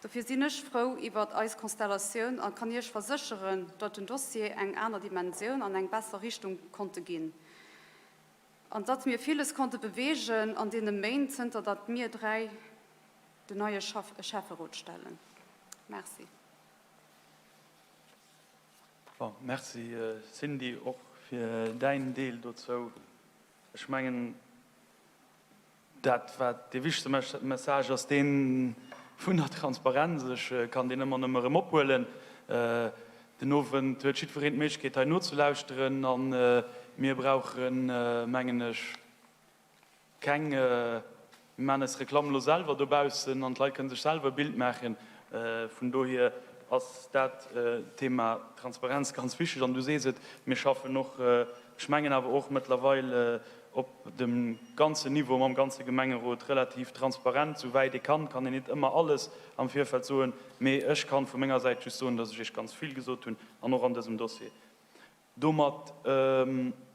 Dofir sinn ech frou iwwert eis Konstellatioun a kann Iech versécheren, datt den Dossier eng aner Dimensioun an eng besser Richtung konnte ginn an datt mir villes konnte beweegen an deene Méint, zënter datt mir 3 den neie Schäfferot stellen. Merci. Bon, merci Cindy, och fir däin Deel dozou. Ech mengen, dat wat dee wichtegste Message ass, dee vun der Transparenz. Ech kann deen ëmmer nëmme erëm ophuelen. Den Owend huet jiddwereen d'Méiglechkeet hei nozelauschteren a mir brauchen, mengen ech, Keng, mir maachen eis Reklamm elo selwer dobaussen an d'Leit kënne sech selwer e Bild maachen. Vun dohier ass dat Thema Transparenz ganz wichteg. An du sees et, mir schaffen och, ech mengen awer och mëttlerweil op dem ganzen Niveau mam ganze Gemengerot relativ transparent, souwäit ee kann. Kann een net ëmmer alles am Virfeld soen, mee ech kann vu menger Säit just soen, dass ech Iech ganz vill gesot hunn an och an dësem Dossier. Domat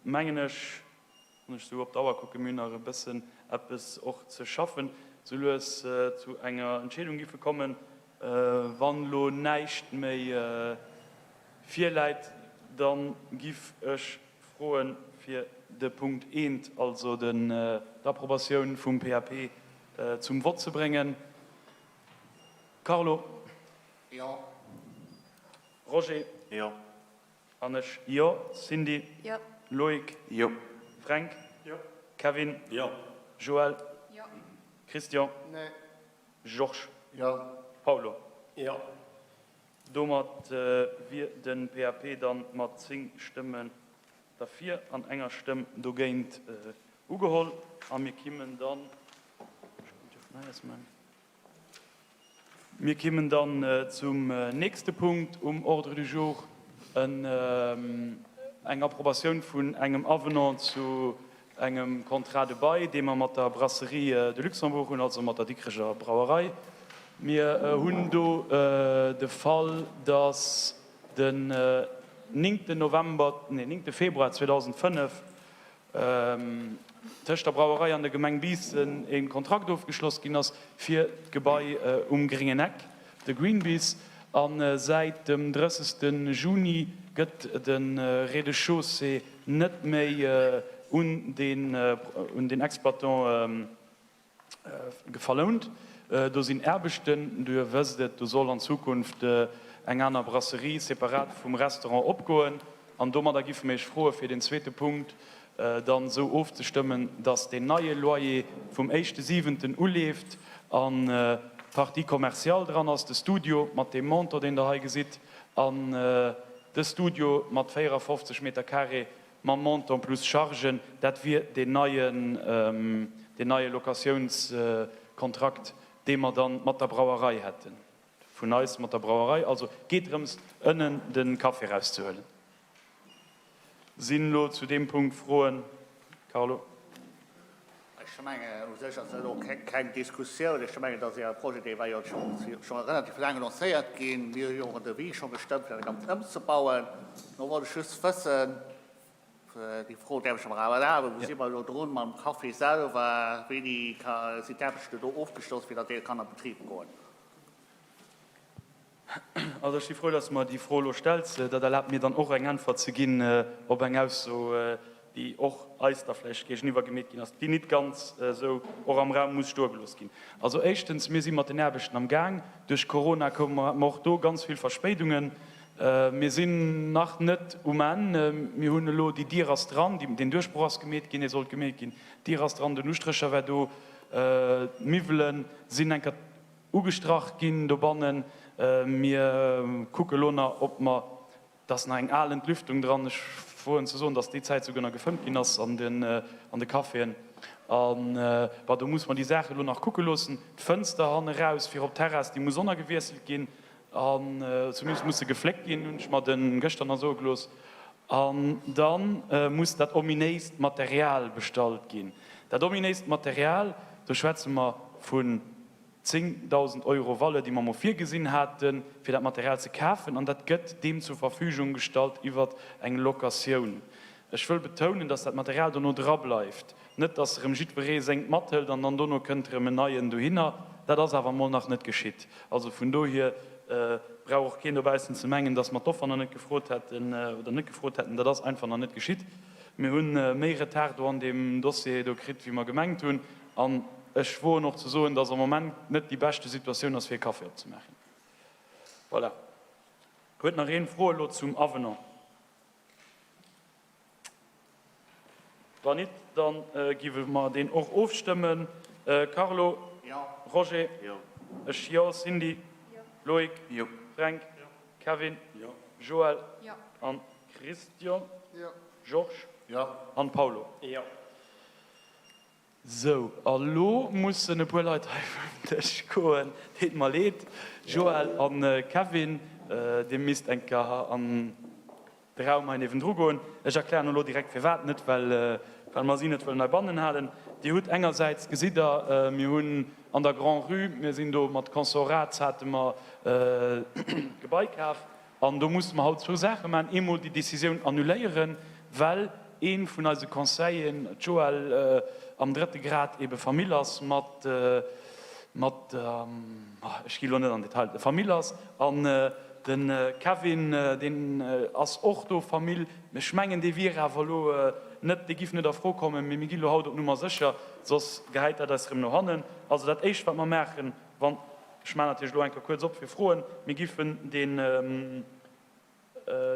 mengen ech, wann ech esou op d'Auer kucken, mir hunn nach e bëssen eppes och ze schaffen, sou lues zu enger Entscheedung giffe kommen. Wann elo näischt méi virläit, da giff ech froen, fir de Punkt eent, also d'Approbatioun vum PAP, zum Vott ze bréngen. Carlo? Jo. Roger? Jo. An ech, Jo. Cindy? Jo. Loïc? Jo. Fränk? Jo. Kevin? Jo. Joël? Jo. Christian? Nee. Georges? Jo. Paulo? Jo. Domat wier de PAP dann mat 10 Stëmmen derfir an enger Stëmm dogéint ugeholl. A mir kimmen dann, ech konnt jo vun hei aus maachen. Mir kimmen dann zum nächste Punkt um Ordre du jour, eng Approbatioun vun engem Avenant zu engem Contrat de bail, dee mer mat der Brasserie de Luxembourg hunn, also mat der Dikreger Brauerei. Mir hunn do de Fall, dass den néngten November, nee, néngte Februar 2005 tëscht der Brauerei an der Gemeng Biissen e Kontrakt ofgeschloss ginn ass fir d'Gebai um Gréngen Eck, de Greenbies. A säit dem 30. Juni gëtt de Rez-de-chaussée net méi un den Exploitant verlount. Do sinn Aarbechten, Dir wësst et, do soll an Zukunft eng aner Brasserie separat vum Restaurant opgoen. An domadder giffe mir Iech froe fir deen zweete Punkt dann esou ofzestëmmen, dass deen neie Loyer vum éischte siwenten uleeft an d'Partie commerciale dran ass, de Studio mat deem Montant, deen Der hei gesitt, an de Studio mat 54 Meter carré mam Montant plus Chargen, dat wier deen neien, deen neie Locatiounskontrakt, dee mer dann mat der Brauerei hätten. Vun eis mat der Brauerei. Also geet drëms, ënnen de Café erauszehuelen. Sinn elo zu deem Punkt Froen? Carlo. Ech mengen, u sech ass dat elo keng Diskussioun. Ech mengen, dat ass jo e Projet, dee war jo scho relativ laang lancéiert ginn. Mir hu jo och en Devis scho gestëmmt, fir dat Ganzt ëmzebauen. Elo wollt ech just wëssen, déi Fro däerf ech mer awer erlaben, Wou si mer elo drun mam Café selwer? Wéini sinn d'Aarbechten do ofgeschloss, fir datt dee kann a Betrib goen? Also ech si frou, dass de mer déi Fro elo stells. Dat erlaabt mir dann och eng Äntwert ze ginn op eng Ausso, déi och eis da vläicht géigeniwwer gemeet ginn ass, déi nit ganz esou och am Raum muss stoe gelooss ginn. Also éischtens, mir si mat den Aarbechten am Gaang. Duerch Corona koume mer och do ganz vill Verspéidungen. Mir sinn nach net um Enn. Mir hunn elo, déi Dier ass dran, deen Duerchbroch ass gemeet ginn, dee sollt gemeet ginn, d'Dier ass dran, den Ustrécher war do, d'Miwwele sinn enker Ugestrach ginn dobannen. Mir kucke lo nach, ob mer, et ass nach eng al Entlüftung dran, ech woen ze soen, dass déi Zäit souguer nach gefëmmt ginn ass an den an de Caféen. An, bon, do muss mer déi Saache lo nach kucke loossen. D'Fënster hanne raus fir op d'Terrass, déi muss onergewiesselt ginn an zumindest muss se gefléckt ginn, hunn ech mer de gëschter nach soe gelooss. An da muss dat ominéist Material bestallt ginn. Dat ominéist Material, do schwätze mer vun 10.000 Euro Valeur, déi mer emol virgesinn haten, fir dat Material ze kafen, an dat gëtt deem zur Verfügung gestallt iwwer eng Locatioun. Ech wëll betounen, dass dat Material dono drableift, net dass erëm jiddweree sengt mathëlt an dann dono kënnt erëm en neien dohinner. Dat ass awer emol nach net geschitt. Also vun dohier brauch och keen dobaussen ze mengen, dass mer d'Offer nach net gefrot hätten oder net gefrot hätten. Dat ass einfach nach net geschitt. Mir hu méi Retard do an deem Dossier do kritt, wéi mer gemengt hunn. An ech woen och ze soen, dass am Moment net déi beschte Situatioun ass, fir e Café opzemaachen. Voilà. Huet nach een Froe elo zum Avenant? Wann nit, da giwe mer deen och ofstëmmen. Carlo? Jo. Roger? Jo. Ech jo. Cindy? Jo. Loïc? Jo. Fränk? Jo. Kevin? Jo. Joël? Jo. An Christian? Jo. Georges? Jo. An Paulo? Jo. Sou, a lo mussen e puer Leit hei vum Dësch goen. Deet mer leed, Joël an Kevin, dir misst eng Kéier an de Raum hei niewendru goen. Ech erklären elo direkt firwat, net well well mer si net wëllen heibannen halen. Dir hutt engersäits, gesitt der, mir hunn an der Grand-Rue, mir sinn do mat Consorats hate mer d'Gebai kaf, An do musse mer haut zwou Saache maachen, Eemol déi Décisioun annuléieren, well ee vun eise Conseilleren, d'Joëlle, am drëtte Grad ebe Famill ass mat, mat, ech gi elo net an Detail, Famill ass. An de Kevin, deen ass och do Famill. Ech mengen, dee wier awer elo net, dee giff net a Fro kommen, mee mir ginn elo haut op Nummer sécher, soss gehäit dat eis erëm no hannen. Also dat Éischt, wat mer maachen, Wann, ech maachen natierlech elo eng Kéier kuerz op fir Froen, mir giffen deen,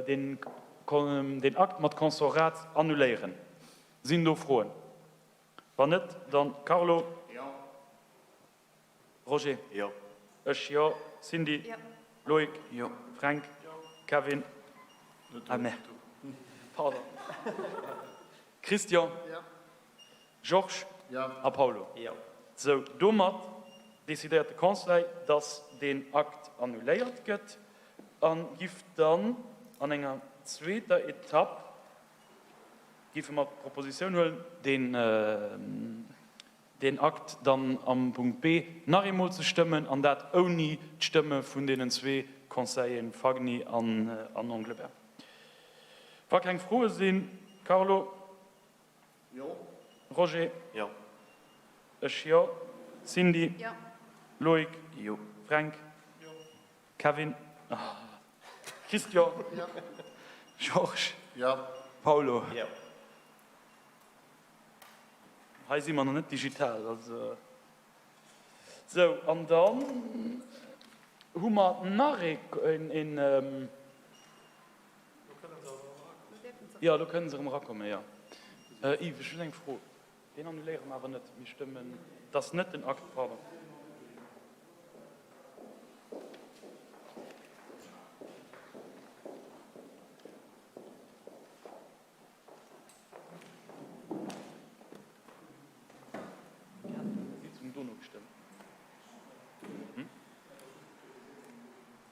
deen, deen Akt mat Consorats annuléieren. Sinn do Froen? Wann net, dann Carlo. Jo. Roger. Jo. Ech jo. Cindy. Jo. Loïc. Jo. Fränk. Jo. Kevin. Ah, merde. Pardon. Christian. Jo. Georges a Paulo. Sou, domat decidéiert de Conseil, dass deen Akt annuléiert gëtt a giff dann an enger zweeter Etapp, giffe mer d'Propositioun huelen, deen, deen Akt dann am Punkt B nach eemol ze stëmmen, an dat ouni d'Stëmme vun deenen zwee Conseilleren Fagny an Englebert. Wa keng Froe sinn, Carlo? Jo. Roger? Jo. Ech jo. Cindy? Jo. Loïc? Jo. Fränk? Jo. Kevin? Jo. Christian. Jo. Georges. Jo. Paulo. Jo. Hei si mer nach net digital, also. Sou, an dann hu mer nach een. Jo, elo kënnen se erëm erakommen, jo. Yves, ech hunn eng Fro. Deen annuléiere mer awer net. Mir stëmmen, et ass net den Akt, pardon. Mir haten déi Sitzung dono gestëmmt.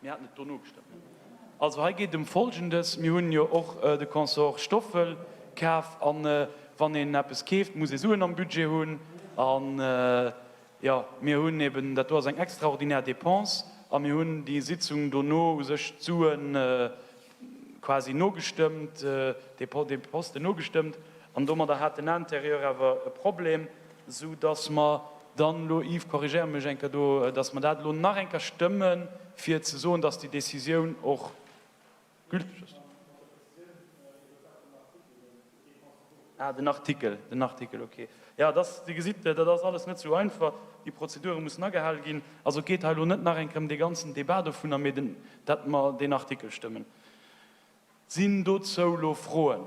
Mir haten et dono gestëmmt. Also hei geet et ëm Folgendes, Mir hunn jo och de Consort Stoffel kaf. A wann een eppes keeft, muss ee Suen am Budget hunn. An, jo, mir hunn eben, dat do ass eng extraordinär Dépense, a mir hunn déi Sitzung dono u sech d'Suen quasi nogestëmmt, dee Posten nogestëmmt. An domadder hat den Intérieur awer e Problem, sou dass mer dann elo, Yves, korrigéier mech eng Kéier do, dass mer dat elo nach eng Kéier stëmmen, fir ze soen, dass déi Décisioun och gülteg ass. Ah, den Artikel, den Artikel, okay. Jo, dass, Dir gesitt, dat ass alles net esou einfach. Déi Prozedure mussen agehale ginn. Also et geet hei elo net nach eng Kéier ëm dee ganzen Débat dovunner, mee den, dat mer deen Artikel stëmmen. Sinn dozou elo Froen?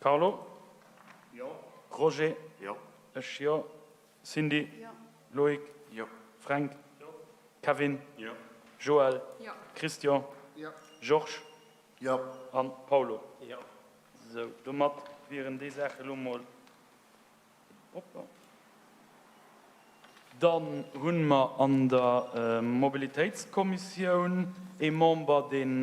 Carlo? Jo. Roger? Jo. Ech jo. Cindy? Jo. Loïc? Jo. Fränk? Jo. Kevin? Jo. Joël? Jo. Christian? Jo. Georges? Jo. An Paulo? Jo. Sou, domat wieren déi Saache elo mol propper. Dann hu mer an der Mobilitéitskommissioun ee Member, deen,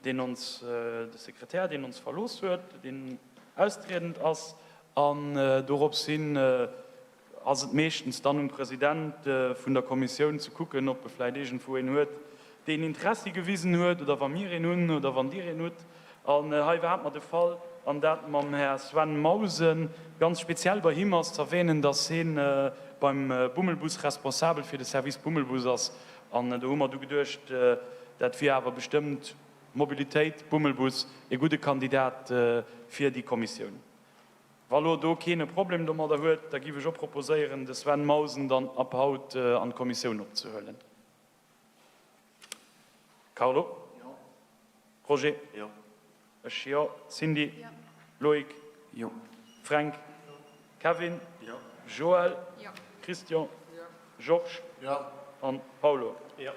deen ons, de Sekretär, deen ons verlooss huet, deen austriedend ass. An dorops hin ass et meeschtens dann um President vun der Kommissioun ze kucken, ob e vläicht iergendwou een huet, deen Interessi gewisen huet, oder wa mir een hunn oder wann Dir een hutt. An hei hate mer de Fall, an dat mam Här Sven Mausen. Ganz speziell bei him ass z'erwähnen, dass hie beim Bummelbus responsabel fir de Service Bummelbus ass. An do hu mer du geduecht, dat wier awer bestëmmt, Mobilitéit, Bummelbus, e gudde Kandidat fir déi Kommissioun. Wa lo do keen e Problem domadder huet, da giff ech och proposéieren, de Sven Mausen dann ab haut an d'Kommissioun opzehuelen. Carlo? Jo. Roger? Jo. Ech jo. Cindy? Jo. Loïc? Jo. Fränk? Jo. Kevin? Jo. Joël? Jo. Christian? Jo. Georges? Jo. An Paulo? Jo.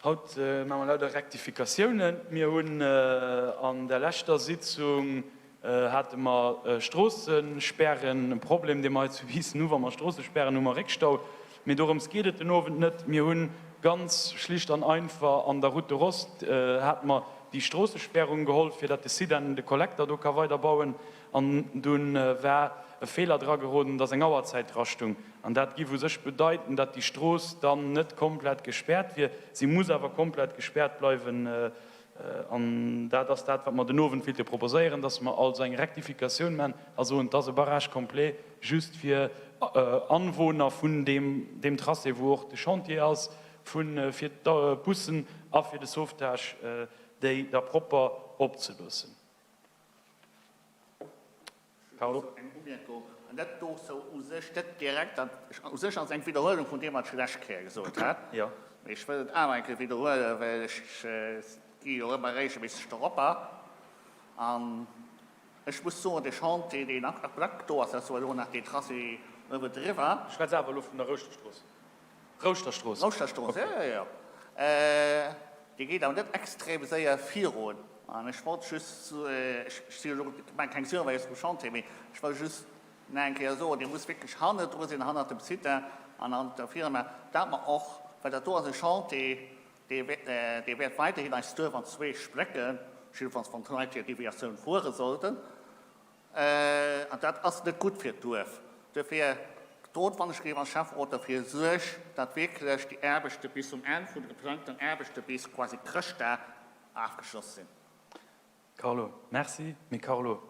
Haut maache mer lauter Rektifikatiounen. Mir hunn an der leschter Sitzung hate mer Stroossespären, e Problem, dee mer hei zu Biissen hu wa mer Stroossespären hu mer Réckstau. Mee dorëms geet et den Owend net. Mir hu ganz schlicht an einfach an der Route de Rost hate mer déi Stroossesperrung geholl, fir datt de Siden de Kollekter do ka weiderbauen. An dunn war e Feeler dra geroden, dass eng Auerzäit drastung. An dat giff u sech bedeiten, datt déi Strooss dann net komplett gespäert wier. Si muss awer komplett gespäert bleiwen. An dat ass dat, wat mer den Owend willte proposéieren, dass mer also eng Rektifikatioun maachen a soen, et ass e Barrage complet just fir Anwohner vun deem Tracé, wou och de Chantier ass, fir d'Bussen a fir de Sauvetage, déi da propper opzeloossen. Carlo. Eng Umierkung, an dat dozou u sech net direkt, dat u sech ass eng Widderhuelung vun deem, wat ech d'lescht Kéier gesot hat. Jo. Mee ech wëll et awer eng Kéier widderhuelen, well ech gi jo ëmmer regelméisseg doropper. An ech muss soen, dee Chantier, deen ab Ablack do ass, dat ass jo elo nach dee Tracé uewendriwwer. Du schwätz awer elo vun der Rouschterstrooss. Rouschterstrooss. Rouschterstrooss, jo, jo, jo. Déi geet awer net extrem séier virun. An ech wollt just, ech si jo elo, ech maache keng Surveillance vum Chantier, mee ech wëll just nach eng Kéier soen, Dir musst wierklech hannendru sinn, hannert dem Site an hannert der Firma, dat mer och, well dat do ass e Chantier, dee dee wäert weiderhin eist Duerf an zwee splécken, jiddefalls wann d'Leit hir Deviatioun fuere sollten. An dat ass net gutt fir d'Duerf. Duerfir dot, wann ech géif als Schäfferot derfir suerg, datt wierklech déi Aarbechte bis zum Enn vun de geplangten Aarbechte bis quasi Chrëschtdag afgeschloss sinn. Carlo, Merci. Mee Carlo,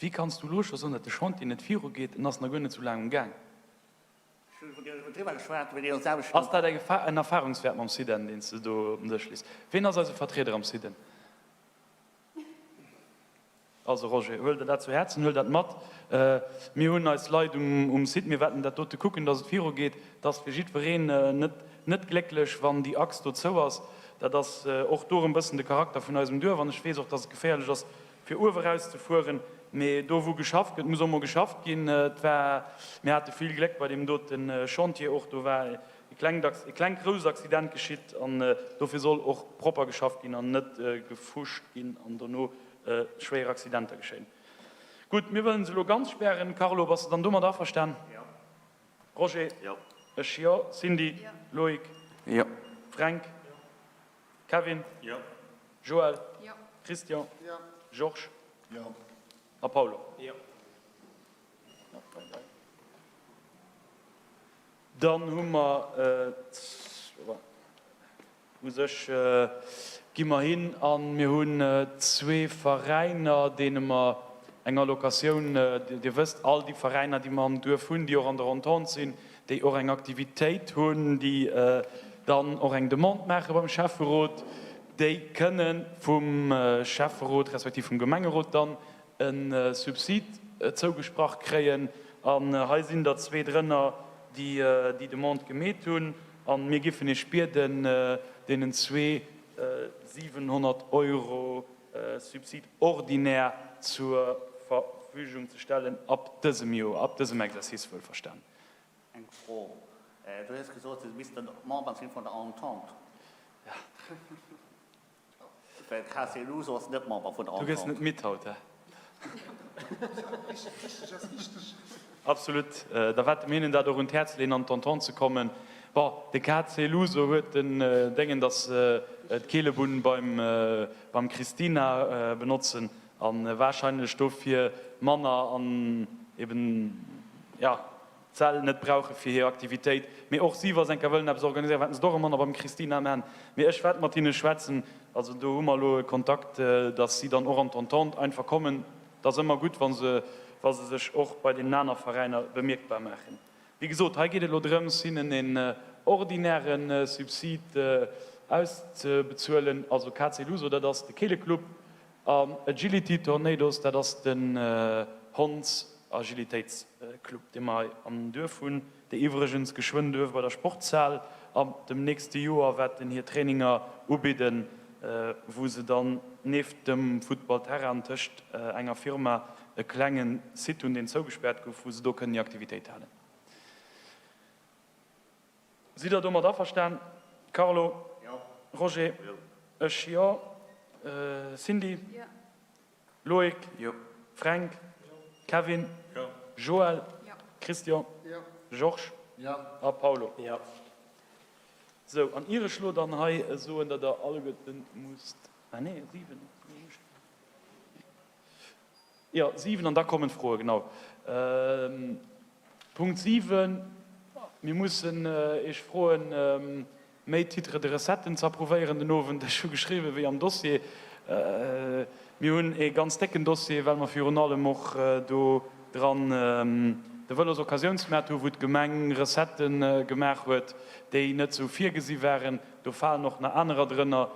wéi kanns du elo scho soen, datt de Chantier net virugeet? En ass nach guer net sou laang um Gaang. Ass dat en Erfahrungswäert mam SIDEN, deen s de do op den Dësch lees? Ween ass eise Vertrieder am SIDEN? Also Roger, huel der dat zu Häerzen, huel dat mat. Mir hunn eis Leit um Site, mir wäerten dat dote kucken, dass et virugeet. Et ass fir jiddwereen net glécklech, wann déi Achs do zou ass. Dat ass och do erëm e bëssen de Charakter vun eisem Duerf. An ech weess och, dass et geféierlech ass, fir uewe raus ze fueren. Mee do wou geschafft gëtt, muss och mol geschafft ginn. Et war, mir hate vill Gléck bei deem dote Chantier och. Do war e klengt, e klengt grousst Accident geschitt an dofir soll och propper geschafft ginn an net gefuscht ginn an dono schwéier Accidenter geschéien. Gutt, mir wëllen se elo ganz spären. Carlo, bass de dann domat averstan? Jo. Roger? Jo. Ech jo. Cindy? Jo. Loïc? Jo. Fränk? Jo. Kevin? Jo. Joël? Jo. Christian? Jo. Georges? Jo. A Paulo? Jo. Dann hu mer u sech gi mer hin a mir hunn zwee Veräiner, deene mer eng Allocatioun, Dir wësst, all déi Veräiner, déi mer am Duerf hunn, déi och an der Entente sinn, déi och eng Aktivitéit hunn, déi dann och eng Demande maache beim Schäfferot, déi kënne vum Schäfferot respektiv vum Gemengerot dann e Subsid zougesprach kréien. An hei sinn der zwee drënner, déi déi Demande gemeet hunn. A mir giffen Iech bieden, deenen zwee 700 Euro Subsid ordinaire zur Verfügung ze stellen ab dësem Joer, ab dësem Exercice wuelverstan. Eng Fro, Du hues gesot, se missten Member sinn vun der Entente. Well KC Luso ass net Member vun der Du gëss Entente. net midd haut, he? Absolut. Da wäerte mir hinnen dat och un d'Häerz leeën, an d'Entente ze kommen. Bon, de KC Luso huet den Déngen, datt se d'Keelebunn beim, beim Christina benotzen a warscheinlech dofir manner an eben, ja, d'Säll net brauche fir hir Aktivitéit, mee och si, wa se eng Kéier wëllen eppes organiséieren, wäerten se et och ëmmer nach beim Christina man. Mee ech wäert mat hinne schwätzen, also do hu mer elo e Kontakt, datt si dann och an d'Entente einfach kommen. Et ass ëmmer gutt, wa se, wa se sech och bei deenen aner Veräiner bemierkbar maachen. Wéi gesot, hei geet et elo drëms, hinnen en ordinäre Subsid auszebezuelen, also KC Luso, dat ass de Keeleclub, An Agility Tornadoes, dat ass den Hondsagilitéitsclub, dee mer hei am Duerf hunn, déi iwwregens geschwënn duerf bei der Sportshal ab dem nächste Joer wäerten hir Traininger ubidden, wou se dann nieft dem Futtballterrain tëscht enger Firma e klenge Site hunn, deen zougespäert gouf, wou se do kënnen hir Aktivitéit halen. Sidd der domat averstan? Carlo? Jo. Roger? Jo. Ech jo. Cindy? Jo. Loïc? Jo. Fränk? Jo. Kevin? Jo. Joël? Jo. Christian? Jo. Georges? Jo. A Paulo? Jo. Sou, an ier ech lo dann hei soen, datt der alleguerten musst, ah nee, 7. Jo, 7, an da kommen d'Froen, genau. Punkt 7, Mir mussen Iech froen, méi Titres de recetten ze approuvéieren den Owend. Ech hu geschriwwen, wéi am Dossier. Mir hunn ee ganz décken Dossier, well mer virun allem och do dran de Vëlosoccasiounsmaart hu wou d'Gemeng Recettë gemaach huet, déi net esou virgesi waren. Do falen och nach anerer drënner.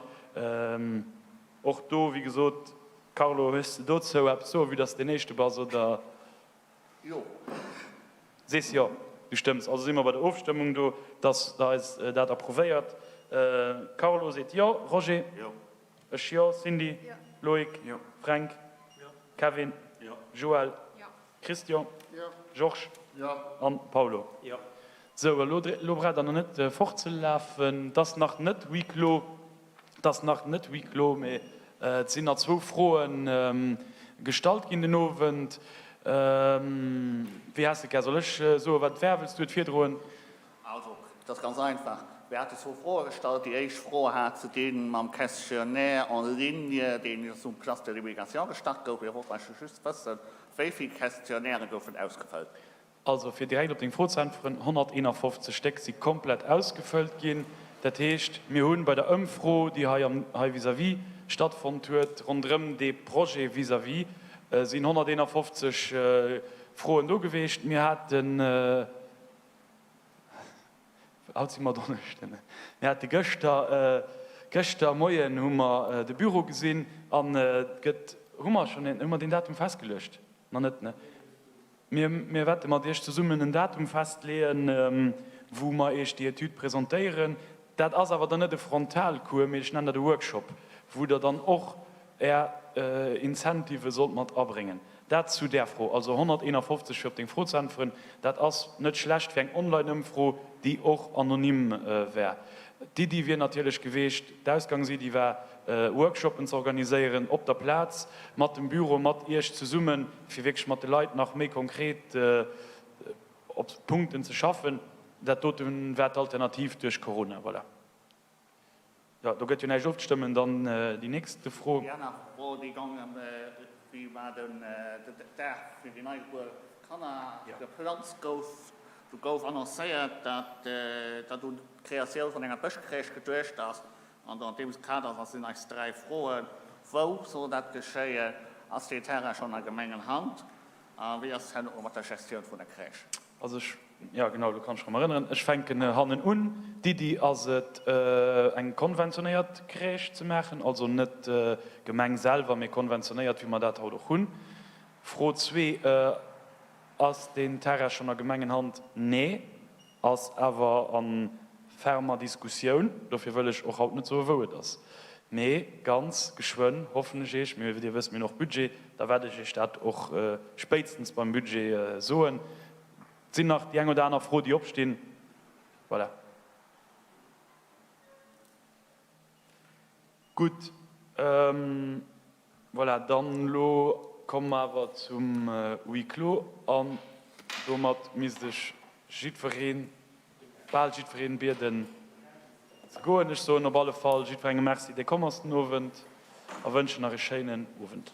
Och do, wéi gesot, Carlo, hues de dozou eppes soen, vue dass de deen Éischte bass, oder? Jo. Sees jo? Du stëmms. Also si mer bei der Ofstëmmung do, dass Der eis dat approuvéiert. Carlo seet jo. Roger? Jo. Ech jo. Cindy? Jo. Loïc? Jo. Fränk? Jo. Kevin? Jo. Joël? Jo. Christian? Jo. Georges? Jo. An Paulo? Jo. Sou, elo, elo braucht Der nach net fortzelafen. Et ass nach net huis clos. Et ass nach net huis clos, mee et sinn nach zwou Froe gestallt ginn den Owend. Wéi has de gär? Soll ech soen, wat et war? Wëlls du et virdroen? Also, et ass ganz einfach. Mir hate zwou Froe gestallt. Déi éischt Fro hat ze di mam Questionnaire en ligne, deen um Place de l'Immigration gestart gouf. Mir wollten eigentlech just wëssen, wéi vill Questionnairen goufen ausgefëllt? Also, fir direkt op deng Fro ze äntweren, 151 Stéck si komplett ausgefëllt ginn. Dat heescht, mir hu bei der Ëmfro, déi hei am, hei vis-à-vis stattfonnt huet, ronderëm dee Projet vis-à-vis, sinn 151 Froen do geweecht. Mir haten. Haut si mer Donneschden. Mir hate gëschter, gëschter Moien hu mer de Büro gesinn an et gëtt, hu mer schonn een, hu mer deen Datum festgeluecht? Nach net, ne? Mir, mir wäerte mat Iech zesummen en Datum festleeën, wou mer Iech déi Etüd presentéieren. Dat ass awer dann net e Frontalcours, mee ech nennen dat e Workshop, wou Der dann och Är Incentivë sollt mat abréngen. Dat zu där Fro. Also 151, fir op deng Fro ze äntweren, dat ass net schlecht fir eng Online-Ëmfro, déi och anonym wär. D'Iddi wier natierlech geweecht, d'Ausgangsiddi war, Workshoppen ze organiséieren op der Plaz, mat dem Büro, mat Iech zesummen, fir wierklech mat de Leit nach méi konkret op Punkten ze schaffen. Dat dote war d'Alternativ duerch Corona. Voilà. Jo, do gëtt jo näischt ofzestëmmen. Dann déi nächste Fro. Déi aner Fro, déi gong ëm, wéi war den Dag fir déi neigebuer Kanner geplanzt gouf. Do gouf annoncéiert, datt datt un d'Kreatioun vun enger Bëschcrèche geduecht ass. An an deem Kader sinn eis 3 Froen, Wou soll dat geschéien? Ass deen Terrain schonn a Gemengenhand? A wéi ass et herno mat der Gestioun vun der Crèche? Also ech, jo genau, elo kann ech rëm erënneren. Ech fänken hannen un. D'Iddi ass et, eng konventionéiert Crèche ze maachen, also net d'Gemeng selwer, mee konventionéiert, wéi mer dat haut och hunn. Fro zwee, Ass deen Terrain schonn a Gemengenhand? Nee. Ass awer a fermer Diskussioun. Dofir wëll ech och haut net soen, wou et ass. Mee ganz geschwënn, hoffen ech Iech, mee Dir wësst, mir hunn och Budget, da wäert ech Iech dat och spéitstens beim Budget soen. Et sinn nach déi eng oder aner Fro, déi opstinn. Voilà. Gutt, voilà, dann elo komme mer awer zum Huis clos an domat misst ech jiddwereen, bal jiddwereen bieden ze goen. Ech soen op alle Fall jiddwerengem Merci, dee komm ass den Owend a wënschen nach e schéinen Owend.